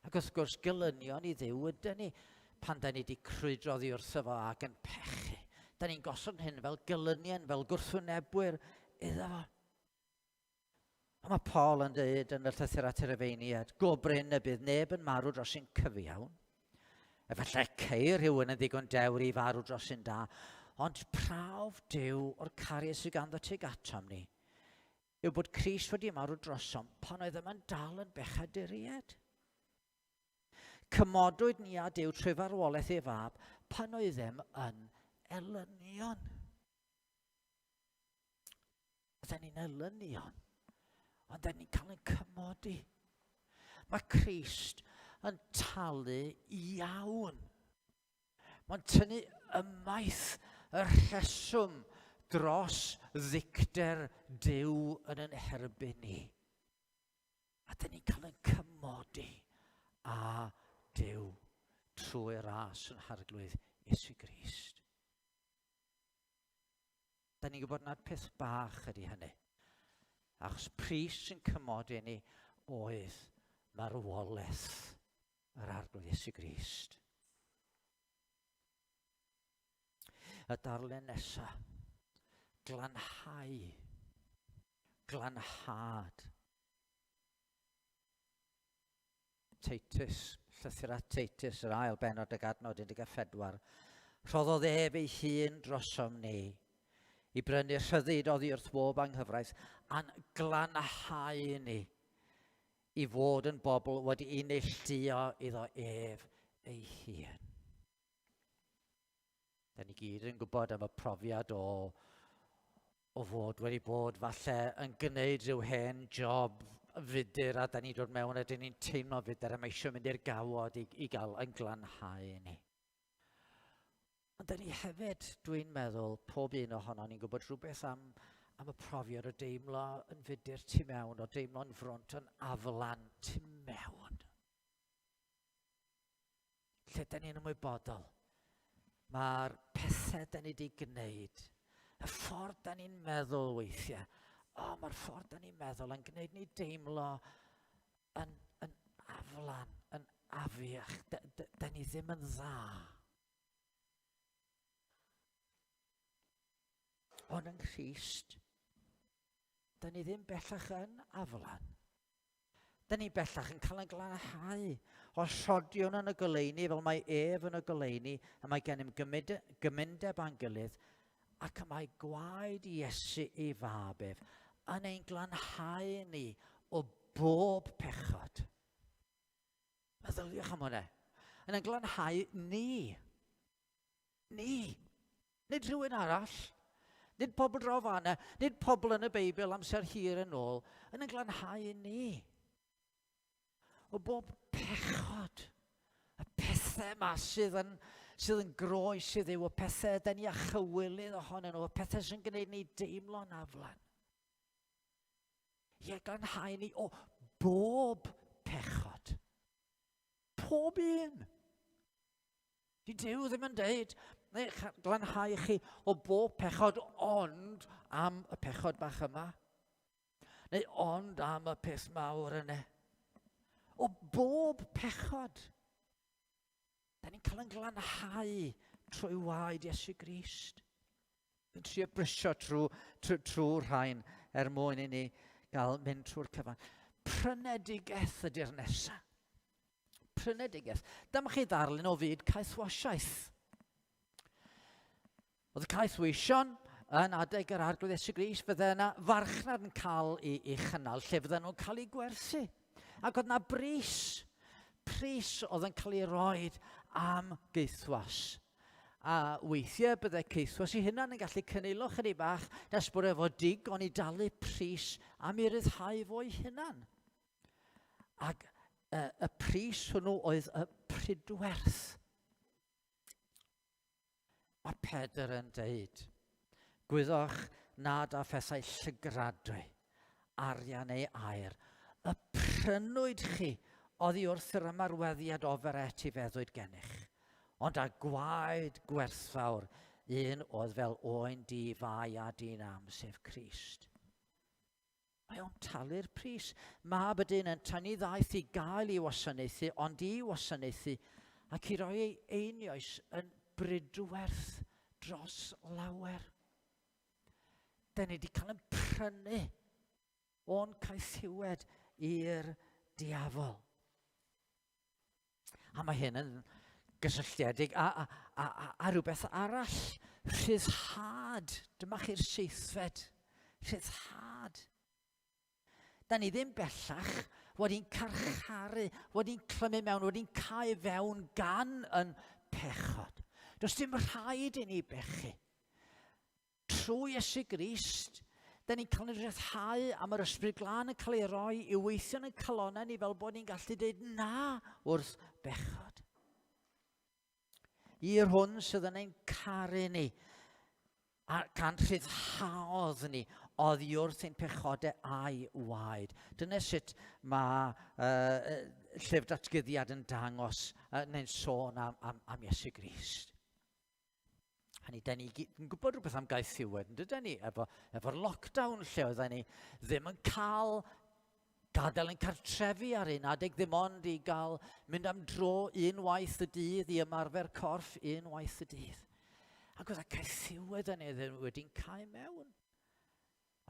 Speaker 1: Ac wrth gwrs, gelynion i Dduw ydyn ni pan da ni wedi crwydro oddi wrtho fo ac yn pechu. Da ni'n gosod hyn fel gelynion, fel gwrthwynebwyr iddo fo. A mae Paul yn dweud yn y llythyr at y Rufeiniaid, go brin y bydd neb yn marw dros un cyfiawn. Efallai ceir rhywun yn ddigon dewr i farw dros un da, ond prawf Duw o'r cariad sydd ganddo tuag atom ni yw bod Crist wedi marw drosom pan oedd yma'n dal yn bechaduriaid. Cymodwyd ni â Duw trwy farwolaeth ei fab pan oeddem yn elynion. Oedden ni'n elynion, ond oedden ni'n cael ein cymodi. Mae Crist yn talu iawn. Mae'n tynnu ymaith y rheswm dros ddicter Duw yn yn herbyn ni. A dyn ni'n cael ein cymodi â Duw trwy ras yn Harglwydd Iesu Grist. Da ni'n gwybod nad peth bach ydy hynny. Achos pris sy'n cymodi ni oedd marwolaeth yr Arglwydd Iesu Grist. Y darllen nesa, glanhau, glanhad. Titus, llythyr at Titus, yr ail benod ag adnod 14. Rhoddodd ef ei hun drosom ni i brynu rhyddid oddi wrth bob anghyfraith a'n glanhau ni i fod yn bobl wedi'i neilltuo iddo ef ei hun. Da ni gyd yn gwybod am y profiad o, o fod wedi bod falle yn gwneud rhyw hen job fudur a da ni'n dod mewn a da ni'n teimlo fudur a mae eisiau mynd i'r gawod i, i gael yn glanhau ni. Ond da ni hefyd, dwi'n meddwl, pob un ohono ni'n gwybod rhywbeth am, am y profiad o deimlo yn fudur tu mewn, o deimlo'n frwnt yn aflan tu mewn. Lle da ni'n ymwybodol, mae'r pethau da ni wedi gwneud, y ffordd da ni'n meddwl weithiau, o, mae'r ffordd da ni'n meddwl yn gwneud ni deimlo yn, yn aflan, yn afiach. Da, da, da ni ddim yn dda. Ond yng Nghrist, da ni ddim bellach yn aflan. Da ni bellach yn cael ein glanhau o sodion yn y goleuni fel mae ef yn y goleuni, y mae gennym gymundeb â'n gilydd, ac y mae gwaed Iesu ei fab ef yn ein glanhau ni o bob pechod. Meddyliwch am hwnna. Yn ein glanhau ni. Ni. Nid rhywun arall. Nid pobl draw fanna. Nid pobl yn y Beibl amser hir yn ôl. Yn ein glanhau ni. O bob pechod. Y pethau yma sydd yn, sydd yn groes i Dduw, y pethau ydy ni a chywilydd ohonyn nhw, y pethau sy'n gwneud ni deimlo'n aflan. Ie, glanhau ni o bob pechod. Pob un. Di Duw ddim yn deud, neu glanhau chi o bob pechod ond am y pechod bach yma. Neu ond am y peth mawr yna. O bob pechod. Da ni'n cael yn glanhau trwy waed Iesu Grist. Dwi'n trio brysio trwy, trwy, trwy rhain er mwyn i ni gael mynd trwy'r cyfan. Prynedigaeth ydy'r nesaf. Prynedigaeth. Dyma chi ddarlun o fyd caethwasiaeth. Oedd y caethweision yn adeg yr Arglwydd Iesu Grist, fydde yna farchnad yn cael ei, ei chynnal lle fydden nhw'n cael ei gwerthu. Ac oedd yna bris, pris oedd yn cael ei roed am gaethwas. A weithiau bydde caethwas ei hunan yn gallu cynilo chydig bach nes bod efo digon i dalu pris am ei ryddhau fo'i hunan. Ac y, y pris hwnnw oedd y pridwerth. Mae Pedr yn deud, Gwyddoch nad â phethau llygradwy, arian neu aur, y prynwyd chi oddi wrth yr ymarweddiad ofer etifeddwyd gennych, ond â gwaed gwerthfawr, un oedd fel oen di fai a dyn am, sef Crist. Mae o'n talu'r pris. Mab y dyn yn tynnu ddaeth i gael ei wasanaethu, ond i wasanaethu ac i roi ei einioes yn bridwerth dros lawer. Da ni wedi cael yn prynu o'n caethiwed i'r diafol. A mae hyn yn gysylltiedig â, a, a, a, a rhywbeth arall. Rhyddhad. Dyma chi'r seithfed. Rhyddhad. Da ni ddim bellach wedi'n carcharu, wedi'n clymu mewn, wedi'n cael fewn gan yn pechod. Does dim rhaid i ni bechu. Trwy Iesu Grist, da ni'n cael ein rhyddhau am yr Ysbryd Glân yn cael ei roi i weithio yn ein calonnau ni fel bod ni'n gallu dweud na wrth bechod. I'r hwn sydd yn ein caru ni, a gan rhyddhaodd ni oddi wrth ein pechodau a'i waed. Dyna sut mae uh, llyfr datguddiad yn dangos, uh, neu'n sôn am, am, am Iesu Grist. Hynny, da ni gyd yn gwybod rhywbeth am gaethiwed, yn dydyn ni? Efo, efo'r lockdown lle oedden ni ddim yn cael gadael yn cartrefi ar un adeg, ddim ond i gael mynd am dro un waith y dydd, i ymarfer corff un waith y dydd. Ac oedd y caethiwed yn ei ddim wedi'n cael mewn.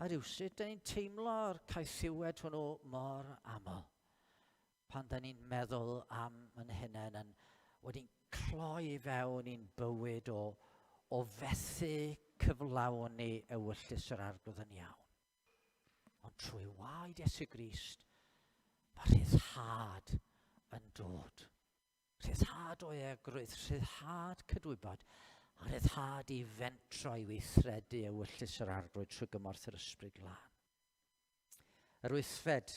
Speaker 1: A rhywsut, da ni'n teimlo'r caethiwed hwnnw mor aml. Pan da ni'n meddwl am yn hunain yn wedi'n cloi fewn i'n bywyd o, o fethu cyflawni ewyllys yr arglwydd yn iawn. Ond trwy waed Iesu Grist, mae rhyddhad yn dod. Rhyddhad o eogrwydd, rhyddhad cydwybod, a rhyddhad i fentro i weithredu ewyllys yr arglwydd trwy gymorth yr Ysbryd Glân. Yr wythfed,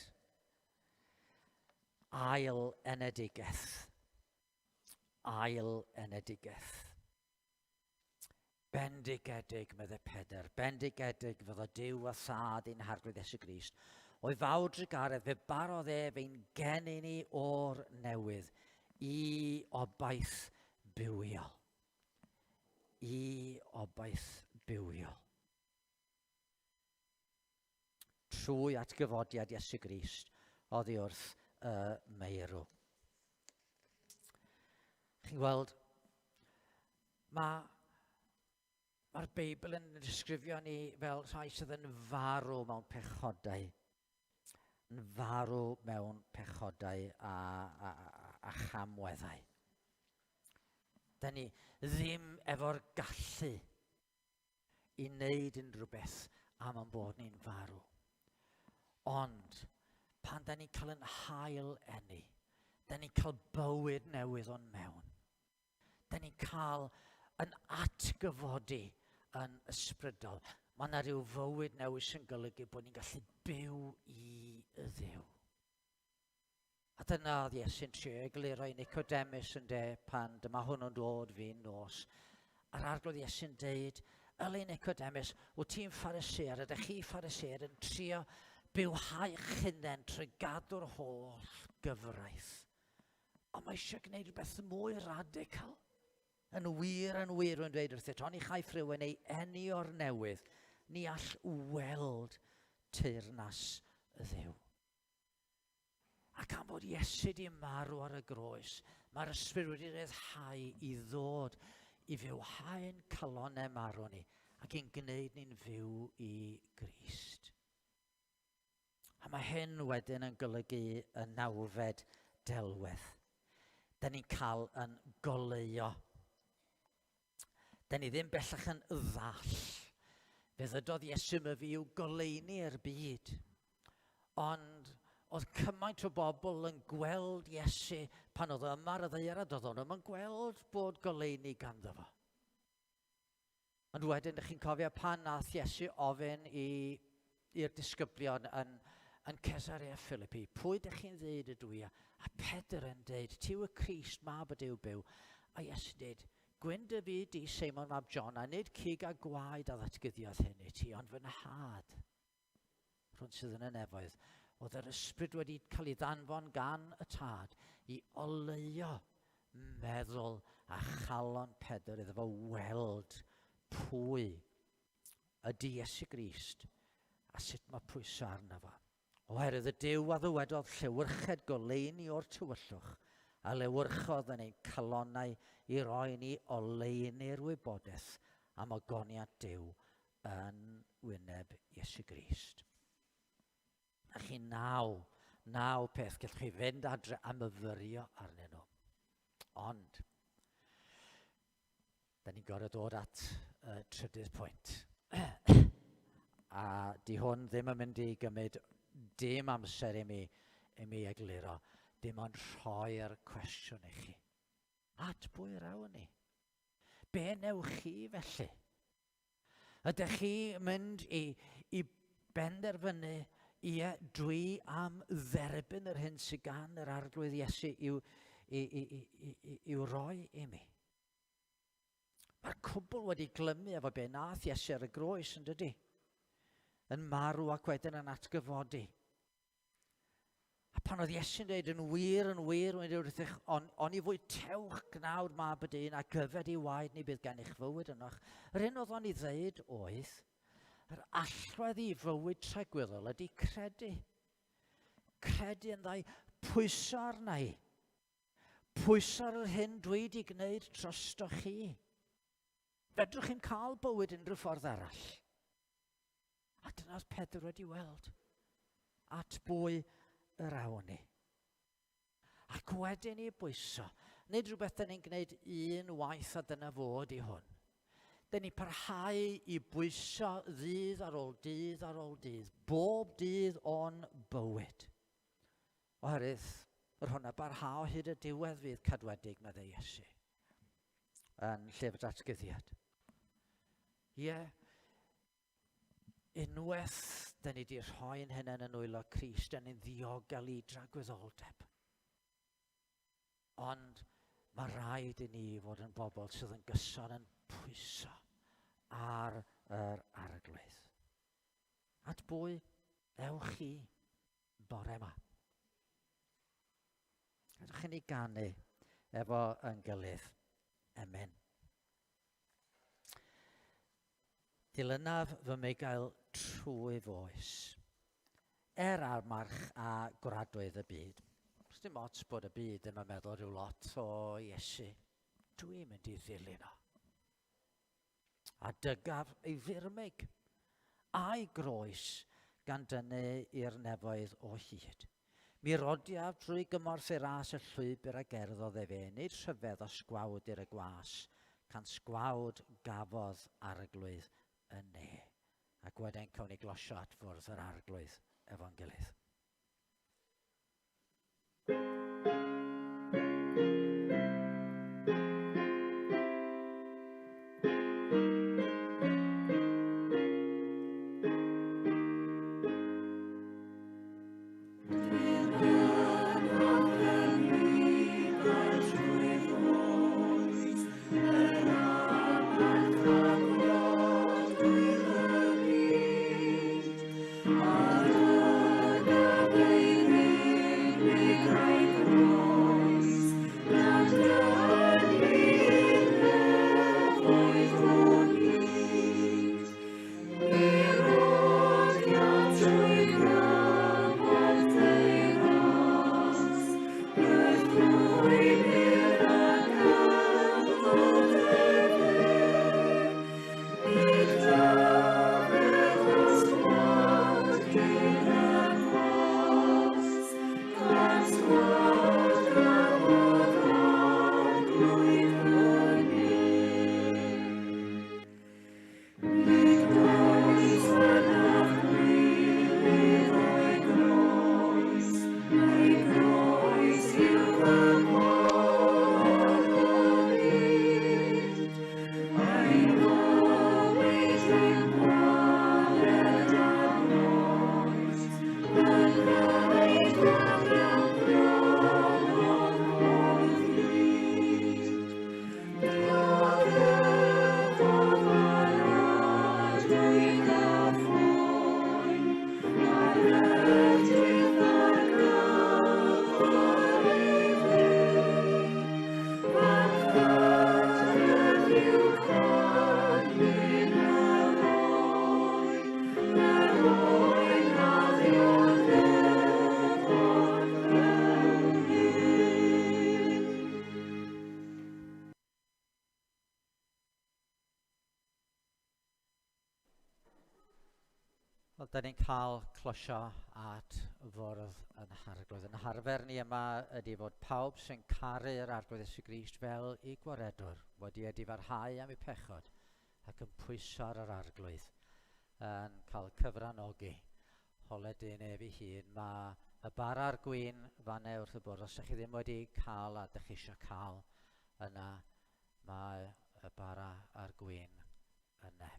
Speaker 1: ail enedigaeth. Ail enedigaeth. Bendigedig, medde Pedr, bendigedig fyddo Duw a Thad ein Harglwydd Iesu Grist. O'i fawr drugaredd fe barodd ef ein geni ni o'r newydd i obaith bywiol. I obaith bywiol. Trwy atgyfodiad Iesu Grist oddi wrth y meirw. Chi'n gweld, mae Mae'r Beibl yn disgrifio ni fel rhai sydd yn farw mewn pechodau. Yn farw mewn pechodau a, a, a, a chamweddau. Da ni ddim efo'r gallu i wneud unrhyw beth am ein bod ni'n farw. Ond pan da ni'n cael yn hael enni, da ni'n cael bywyd newydd o'n mewn. Da ni'n cael yn atgyfodi yn ysbrydol. Mae yna rhyw fywyd newydd sy'n golygu bod ni'n gallu byw i y ddew. A dyna oedd Iesu'n trio egluro i Nicodemus yn de pan dyma hwnnw'n dod fin nos. A'r arglwydd Iesu'n deud, Yli Nicodemus, wyt ti'n Pharisead, ydych chi Pharisead yn trio bywhau'ch hunain trwy gadw'r holl gyfraith. Ond mae eisiau gwneud rhywbeth mwy radical. Yn wir, yn wir, rwy'n dweud wrthyt, oni chaiff rhywun ei eni o'r newydd, ni all weld teyrnas y Dduw. Ac am fod Iesu di marw ar y groes, mae'r Ysbryd wedi rhyddhau i ddod i fywhau'n calonnau marw ni ac i'n gwneud ni'n fyw i Grist. A mae hyn wedyn yn golygu y nawfed delwedd. Da ni'n cael yn goleuo. Da ni ddim bellach yn ddall. Fe ddydodd Iesu myfi i'w goleuni i'r byd. Ond oedd cymaint o bobl yn gweld Iesu pan oedd yma ar y ddaear a doedd o'n yn gweld bod goleuni ganddo fo. Ond wedyn, ydych chi'n cofio pan nath Iesu ofyn i, i'r disgyblion yn, yn Cesarea Philippi, pwy ydych chi'n ddeud ydw i? A Pedr yn deud, ti yw y Crist, mab y Duw byw. A Iesu'n deud, gwyn dy fyd di, Seimon mab John, a nid cig a gwaed a ddatguddiodd hyn i ti, ond fy nhad. Rhwng sydd yn y nefoedd. Oedd yr ysbryd wedi cael ei ddanfon gan y tad i oleuo meddwl a chalon Pedr iddo fo weld pwy ydy Iesu Grist a sut mae pwyso arno fo. Oherwydd y Duw a ddywedodd llewyrched goleuni o'r tywyllwch, a lewyrchodd yn ein calonnau i roi ni oleuni'r wybodaeth am ogoniant Duw yn wyneb Iesu Grist. A chi naw, naw peth, gallwch chi fynd adre a myfyrio arnyn nhw. Ond, da ni'n gorfod dod at y trydydd pwynt. a di hwn ddim yn mynd i gymryd dim amser i mi, i mi egluro, dim ond rhoi'r cwestiwn i chi. At bwy yr awn ni? Be newch chi felly? Ydych chi mynd i, i benderfynu, ie, dwi am dderbyn yr hyn sydd gan yr Arglwydd Iesu i'w, i, i, i, i, i'w roi i mi? Mae'r cwbl wedi glymu efo be nath Iesu ar y groes, yn dydy? Yn marw ac wedyn yn atgyfodi. A pan oedd Iesu'n dweud, yn wir, yn wir, rwy'n dweud wrthych, on, oni fwytewch gnawd mab y dyn ac yfed ei waed ni bydd gennych fywyd ynoch. Yr hyn oedd o'n ei ddeud oedd, yr allwedd i fywyd tragwyddol ydy credu. Credu yn ddau, pwyso arna i. Pwyso ar yr hyn dwi wedi gwneud drosto chi. Fedrwch chi'n cael bywyd unrhyw ffordd arall. A dyna oedd Pedr wedi weld. At bwy yr awn ni. Ac wedyn i bwyso. Nid rhywbeth dyn ni'n gwneud un waith a dyna fod i hwn. Dyn ni'n parhau i bwyso ddydd ar ôl dydd ar ôl dydd, bob dydd o'n bywyd. Oherwydd yr hwn a barhao hyd y diwedd fydd cadwedig, meddai Iesu, yn llyfr datguddiad. Ie, yeah, unwaith dyn ni wedi rhoi'n hunain yn nwylo Crist, dyn ni'n ddiogel i dragwyddoldeb. Ond mae rhaid i ni fod yn bobl sydd yn gyson yn pwyso ar yr arglwydd. At bwy ewch chi bore yma? Gadewch i ni ganu efo yn gilydd. Amen. Dilynaf fy mugail trwy foes, er ar march a gwradwydd y byd. Does dim ots bod y byd ddim yn meddwl rhyw lot o Iesu. Dwi'n mynd i ddilyn o. A dygaf ei firmig a'i groes gan dynnu i'r nefoedd o hyd. Mi rodiaf drwy gymorth ei ras y llwybr a gerddodd efe, nid rhyfedd os gwawd i'r y gwas, can sgwawd gafodd arglwydd y ne. Ac wedyn cawn ni glosio at fwrdd yr arglwydd efo'n gilydd. Wel, da ni'n cael closio at fwrdd yn Harglwydd. Yn harfer ni yma ydy fod pawb sy'n caru'r Arglwydd Iesu Grist fel i gwaredwr wedi edifarhau am eu pechod ac yn pwyso ar yr Arglwydd yn cael cyfranogi holedyn ef ei hun. Mae y bara a'r gwin fanne wrth y bwrdd. Os ydych chi ddim wedi cael a ydych chi eisiau cael, yna mae y bara a'r gwin yna.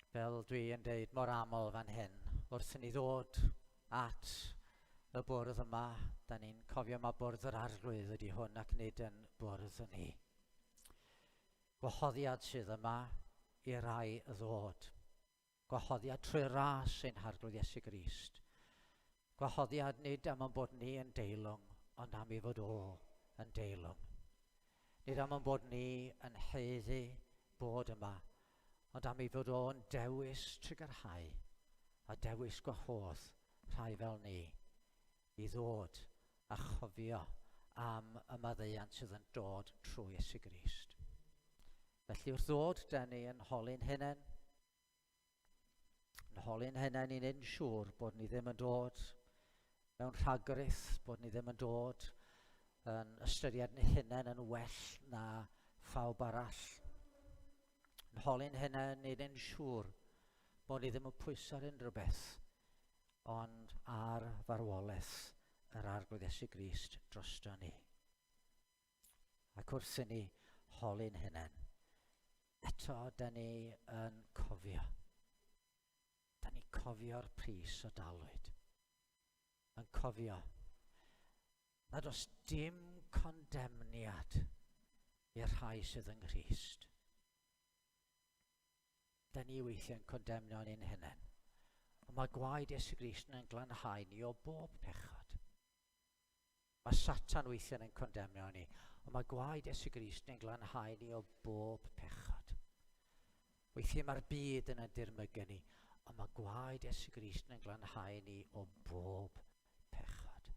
Speaker 1: Fel dwi yn deud mor aml fan hyn, wrth i ni ddod at y bwrdd yma, da ni'n cofio mae bwrdd yr arglwydd ydy hwn ac nid yn bwrdd ni. Gwahoddiad sydd yma i rai ddod. Gwahoddiad trwy ras ein Harglwydd Iesu Grist. Gwahoddiad nid am ein bod ni yn deilwng, ond am ei fod o yn deilwng. Nid am ein bod ni yn haeddu bod yma, ond am ei fod o'n dewis trugarhau a dewis gwahodd rhai fel ni i ddod a chofio am y maddeuant sydd yn dod trwy Iesu Grist. Felly wrth ddod, da ni yn holi'n hunain, yn holi'n hunain i wneud yn siŵr bod ni ddim yn dod Mewn rhagrith bod ni ddim yn dod yn ystyried yn hunain yn well na phawb arall. Yn holi'n hunain nid yn siŵr bod ni ddim yn pwyso ar unrhyw beth, ond ar farwolaeth yr Arglwydd Iesu Grist drosto ni. Ac wrth i ni holi'n hunain, eto da ni yn cofio. Da ni'n cofio'r pris o dalwyd. Yn cofio nad oes dim condemniad i'r rhai sydd yng Nghrist. Da ni weithiau'n condemnio ni'n hunain. Ond mae gwaed Iesu Grist yn glanhau ni o bob pechod. Mae Satan weithiau'n ein condemnio ni, ond mae gwaed Iesu Grist yn glanhau ni o bob pechod. Weithiau mae'r byd yn ein dirmygu ni, ond mae gwaed Iesu Grist yn glanhau ni o bob pechod.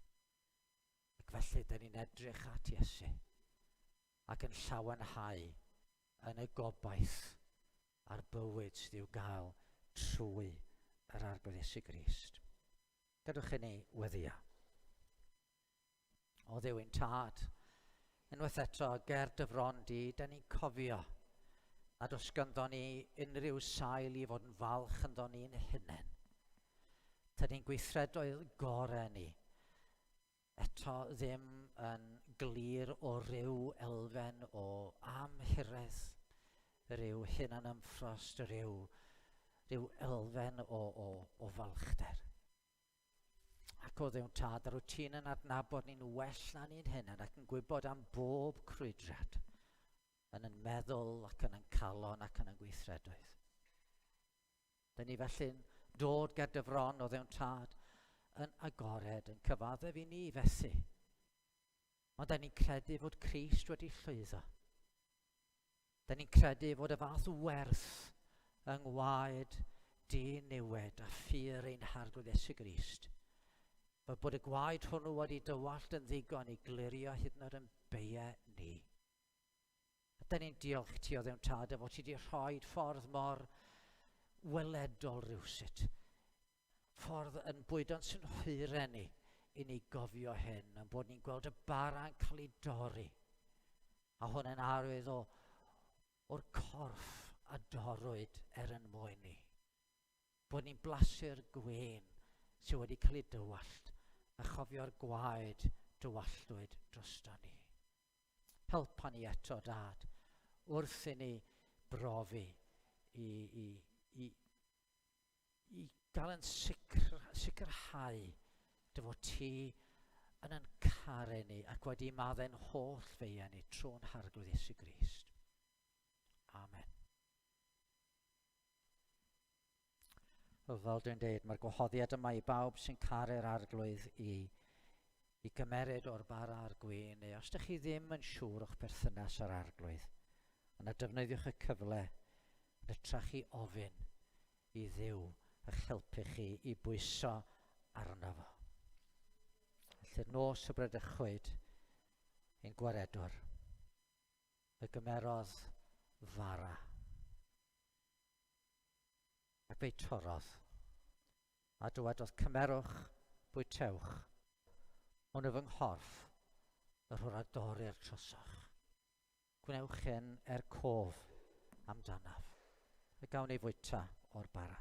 Speaker 1: Ac felly, dyn ni'n edrych at Iesu ac yn llawenhau yn y gobaith a'r bywyd sydd i'w gael trwy yr Arglwydd Iesu Grist. Gadewch i ni weddio. O Dduw ein Tad, unwaith eto, ger dy fron di, da ni'n cofio nad oes ganddo ni unrhyw sail i fod yn falch ynddo ni'n hunain. Tydi'n gweithredoedd gorau ni eto ddim yn glir o ryw elfen o amhuredd, rhyw hunanymffrost, rhyw, rhyw elfen o, o, o falchder. Ac o Dduw Tad, yr wyt ti'n yn adnabod ni'n well na ni'n hunain ac yn gwybod am bob crwydrad yn yn meddwl ac yn yn calon ac yn yn gweithredoedd. Dyn ni felly'n dod ger dy fron o Dduw Tad yn agored, yn cyfaddef i ni fethu. Ond da ni'n credu fod Crist wedi llwyddo. Da ni'n credu fod y fath werth yng ngwaed diniwed a ffyr ein Harglwydd Iesu Grist, fel bod y gwaed hwnnw wedi dywallt yn ddigon i glirio hyd yn oed yn beiau ni. A da ni'n diolch ti o Dduw Tad y fod ti wedi rhoi ffordd mor weledol rhywsut ffordd yn bwydo'n synhwyrau ni i ni gofio hyn, yn bod ni'n gweld y bara'n cael ei dorri. A hwn yn arwydd o, o'r corff a dorrwyd er yn mwyn ni. Bod ni'n blasu'r gwên sydd wedi cael ei dywallt a chofio'r gwaed dywalltwyd drosto ni. Helpa ni eto, Dad, wrth i ni brofi i, i, i, i gael yn sicr, sicrhau dy fod ti yn yn caru ni ac wedi maddau'n holl feiau ni trwy'n Harglwydd Iesu Grist. Amen. Wel, fel dwi'n deud, mae'r gwahoddiad yma i bawb sy'n caru'r Arglwydd i, i gymeryd o'r bara a'r gwin, neu os ydych chi ddim yn siŵr o'ch perthynas â'r Arglwydd, yna defnyddiwch y cyfle yn hytrach i ofyn i Dduw eich helpu chi i bwyso arno fo. Felly'r nos y bradychwyd ein gwaredwr, fe gymerodd fara ac fe'i torrodd a dywedodd cymerwch, bwytewch, hwn yw fy nghorff, yr hwn a dorrir trosoch. Gwnewch hyn er cof amdanaf. A gawn ni fwyta o'r bara.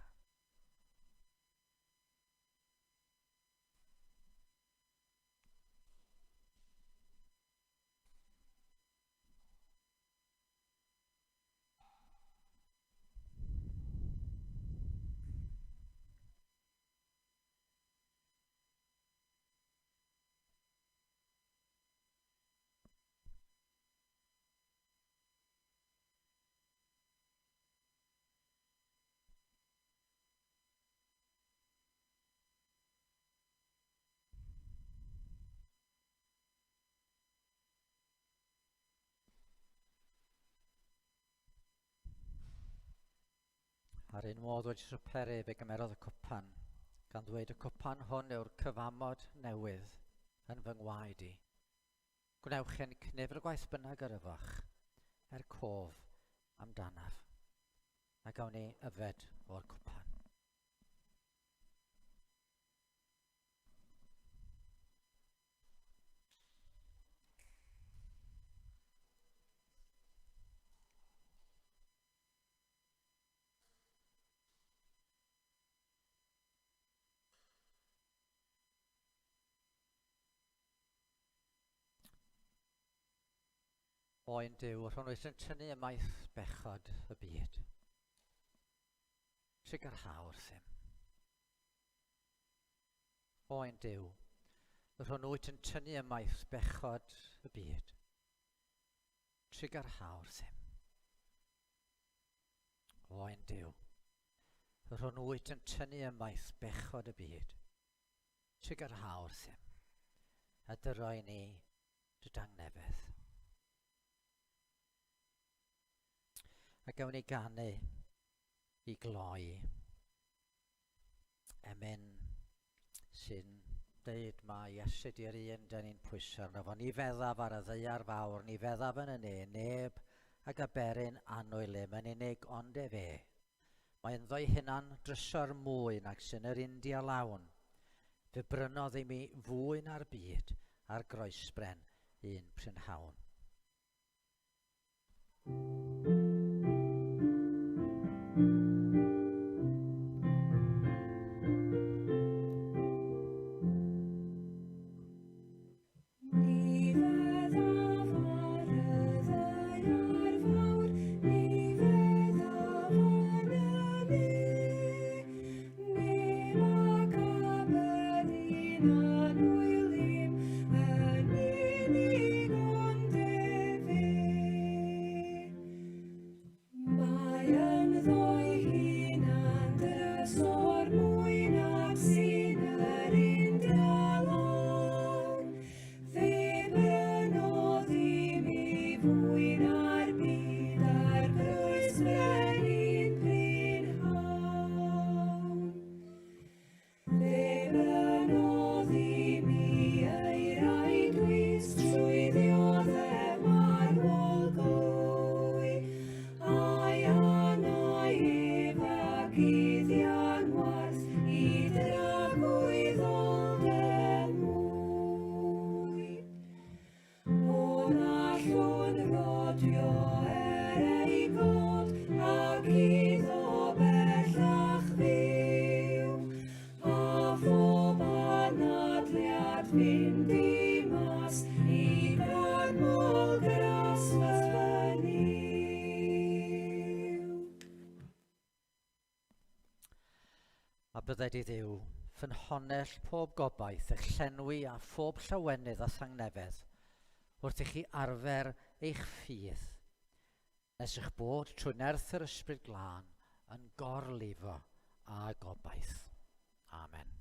Speaker 1: A'r un modd wedi swperu, fe gymerodd y cwpan, gan ddweud y cwpan hwn yw'r cyfamod newydd yn fy ngwaed i. Gwnewch hyn cnifr gwaith bynnag yr yfoch, er cof amdanaf. A gawn ni yfed o'r cwpan. Oen Duw, yr hwn wyt yn tynnu ymaith bechod y byd. Trugarha wrthym. Oen Duw, yr hwn wyt yn tynnu ymaith bechod y byd. Trugarha wrthym. Oen Duw, yr hwn wyt yn tynnu ymaith bechod y byd. Trugarha wrthym, a dyro i ni dy dangnefedd. A gawn ni ganu i gloi emyn sy'n deud mae Iesu di'r un dyn ni'n pwyso arno fo. Ni feddaf ar y ddaear fawr, ni feddaf yn y ne, neb ag aberyn annwyl im yn unig ond ef e. Mae ynddo'i hunan drysor mwy nag sy'n yr India lawn. Fe brynodd i mi fwy na'r byd ar groesbren un prynhawn.
Speaker 3: Ni feddaf ar y ddaear fawr, ni feddaf yn y ne, Neb ac aber un annwyl im, yn unig ond efe. Mae ynddo'i hunan drysor mwy nag sy'n yr un dralawn. Fe brynodd i mi fwy na'r byd ar groes brenin prynhawn. Fe brynodd i mi eirau dwys trwy ddioddef marwol glwy, a'i anau ef ac iddian warth i dragwyddoldeb mwy. O na allwn rodio er ei god ac iddo bellach fyw, a phob anadliad fynd i mas i ganmol gras fy Nuw.
Speaker 1: A bydded i Dduw, ffynhonnell pob gobaith, eich llenwi â phob llawenydd a thangnefedd, wrth i chi arfer eich ffydd, nes eich bod trwy nerth yr Ysbryd Glân yn gorlifo â gobaith. Amen.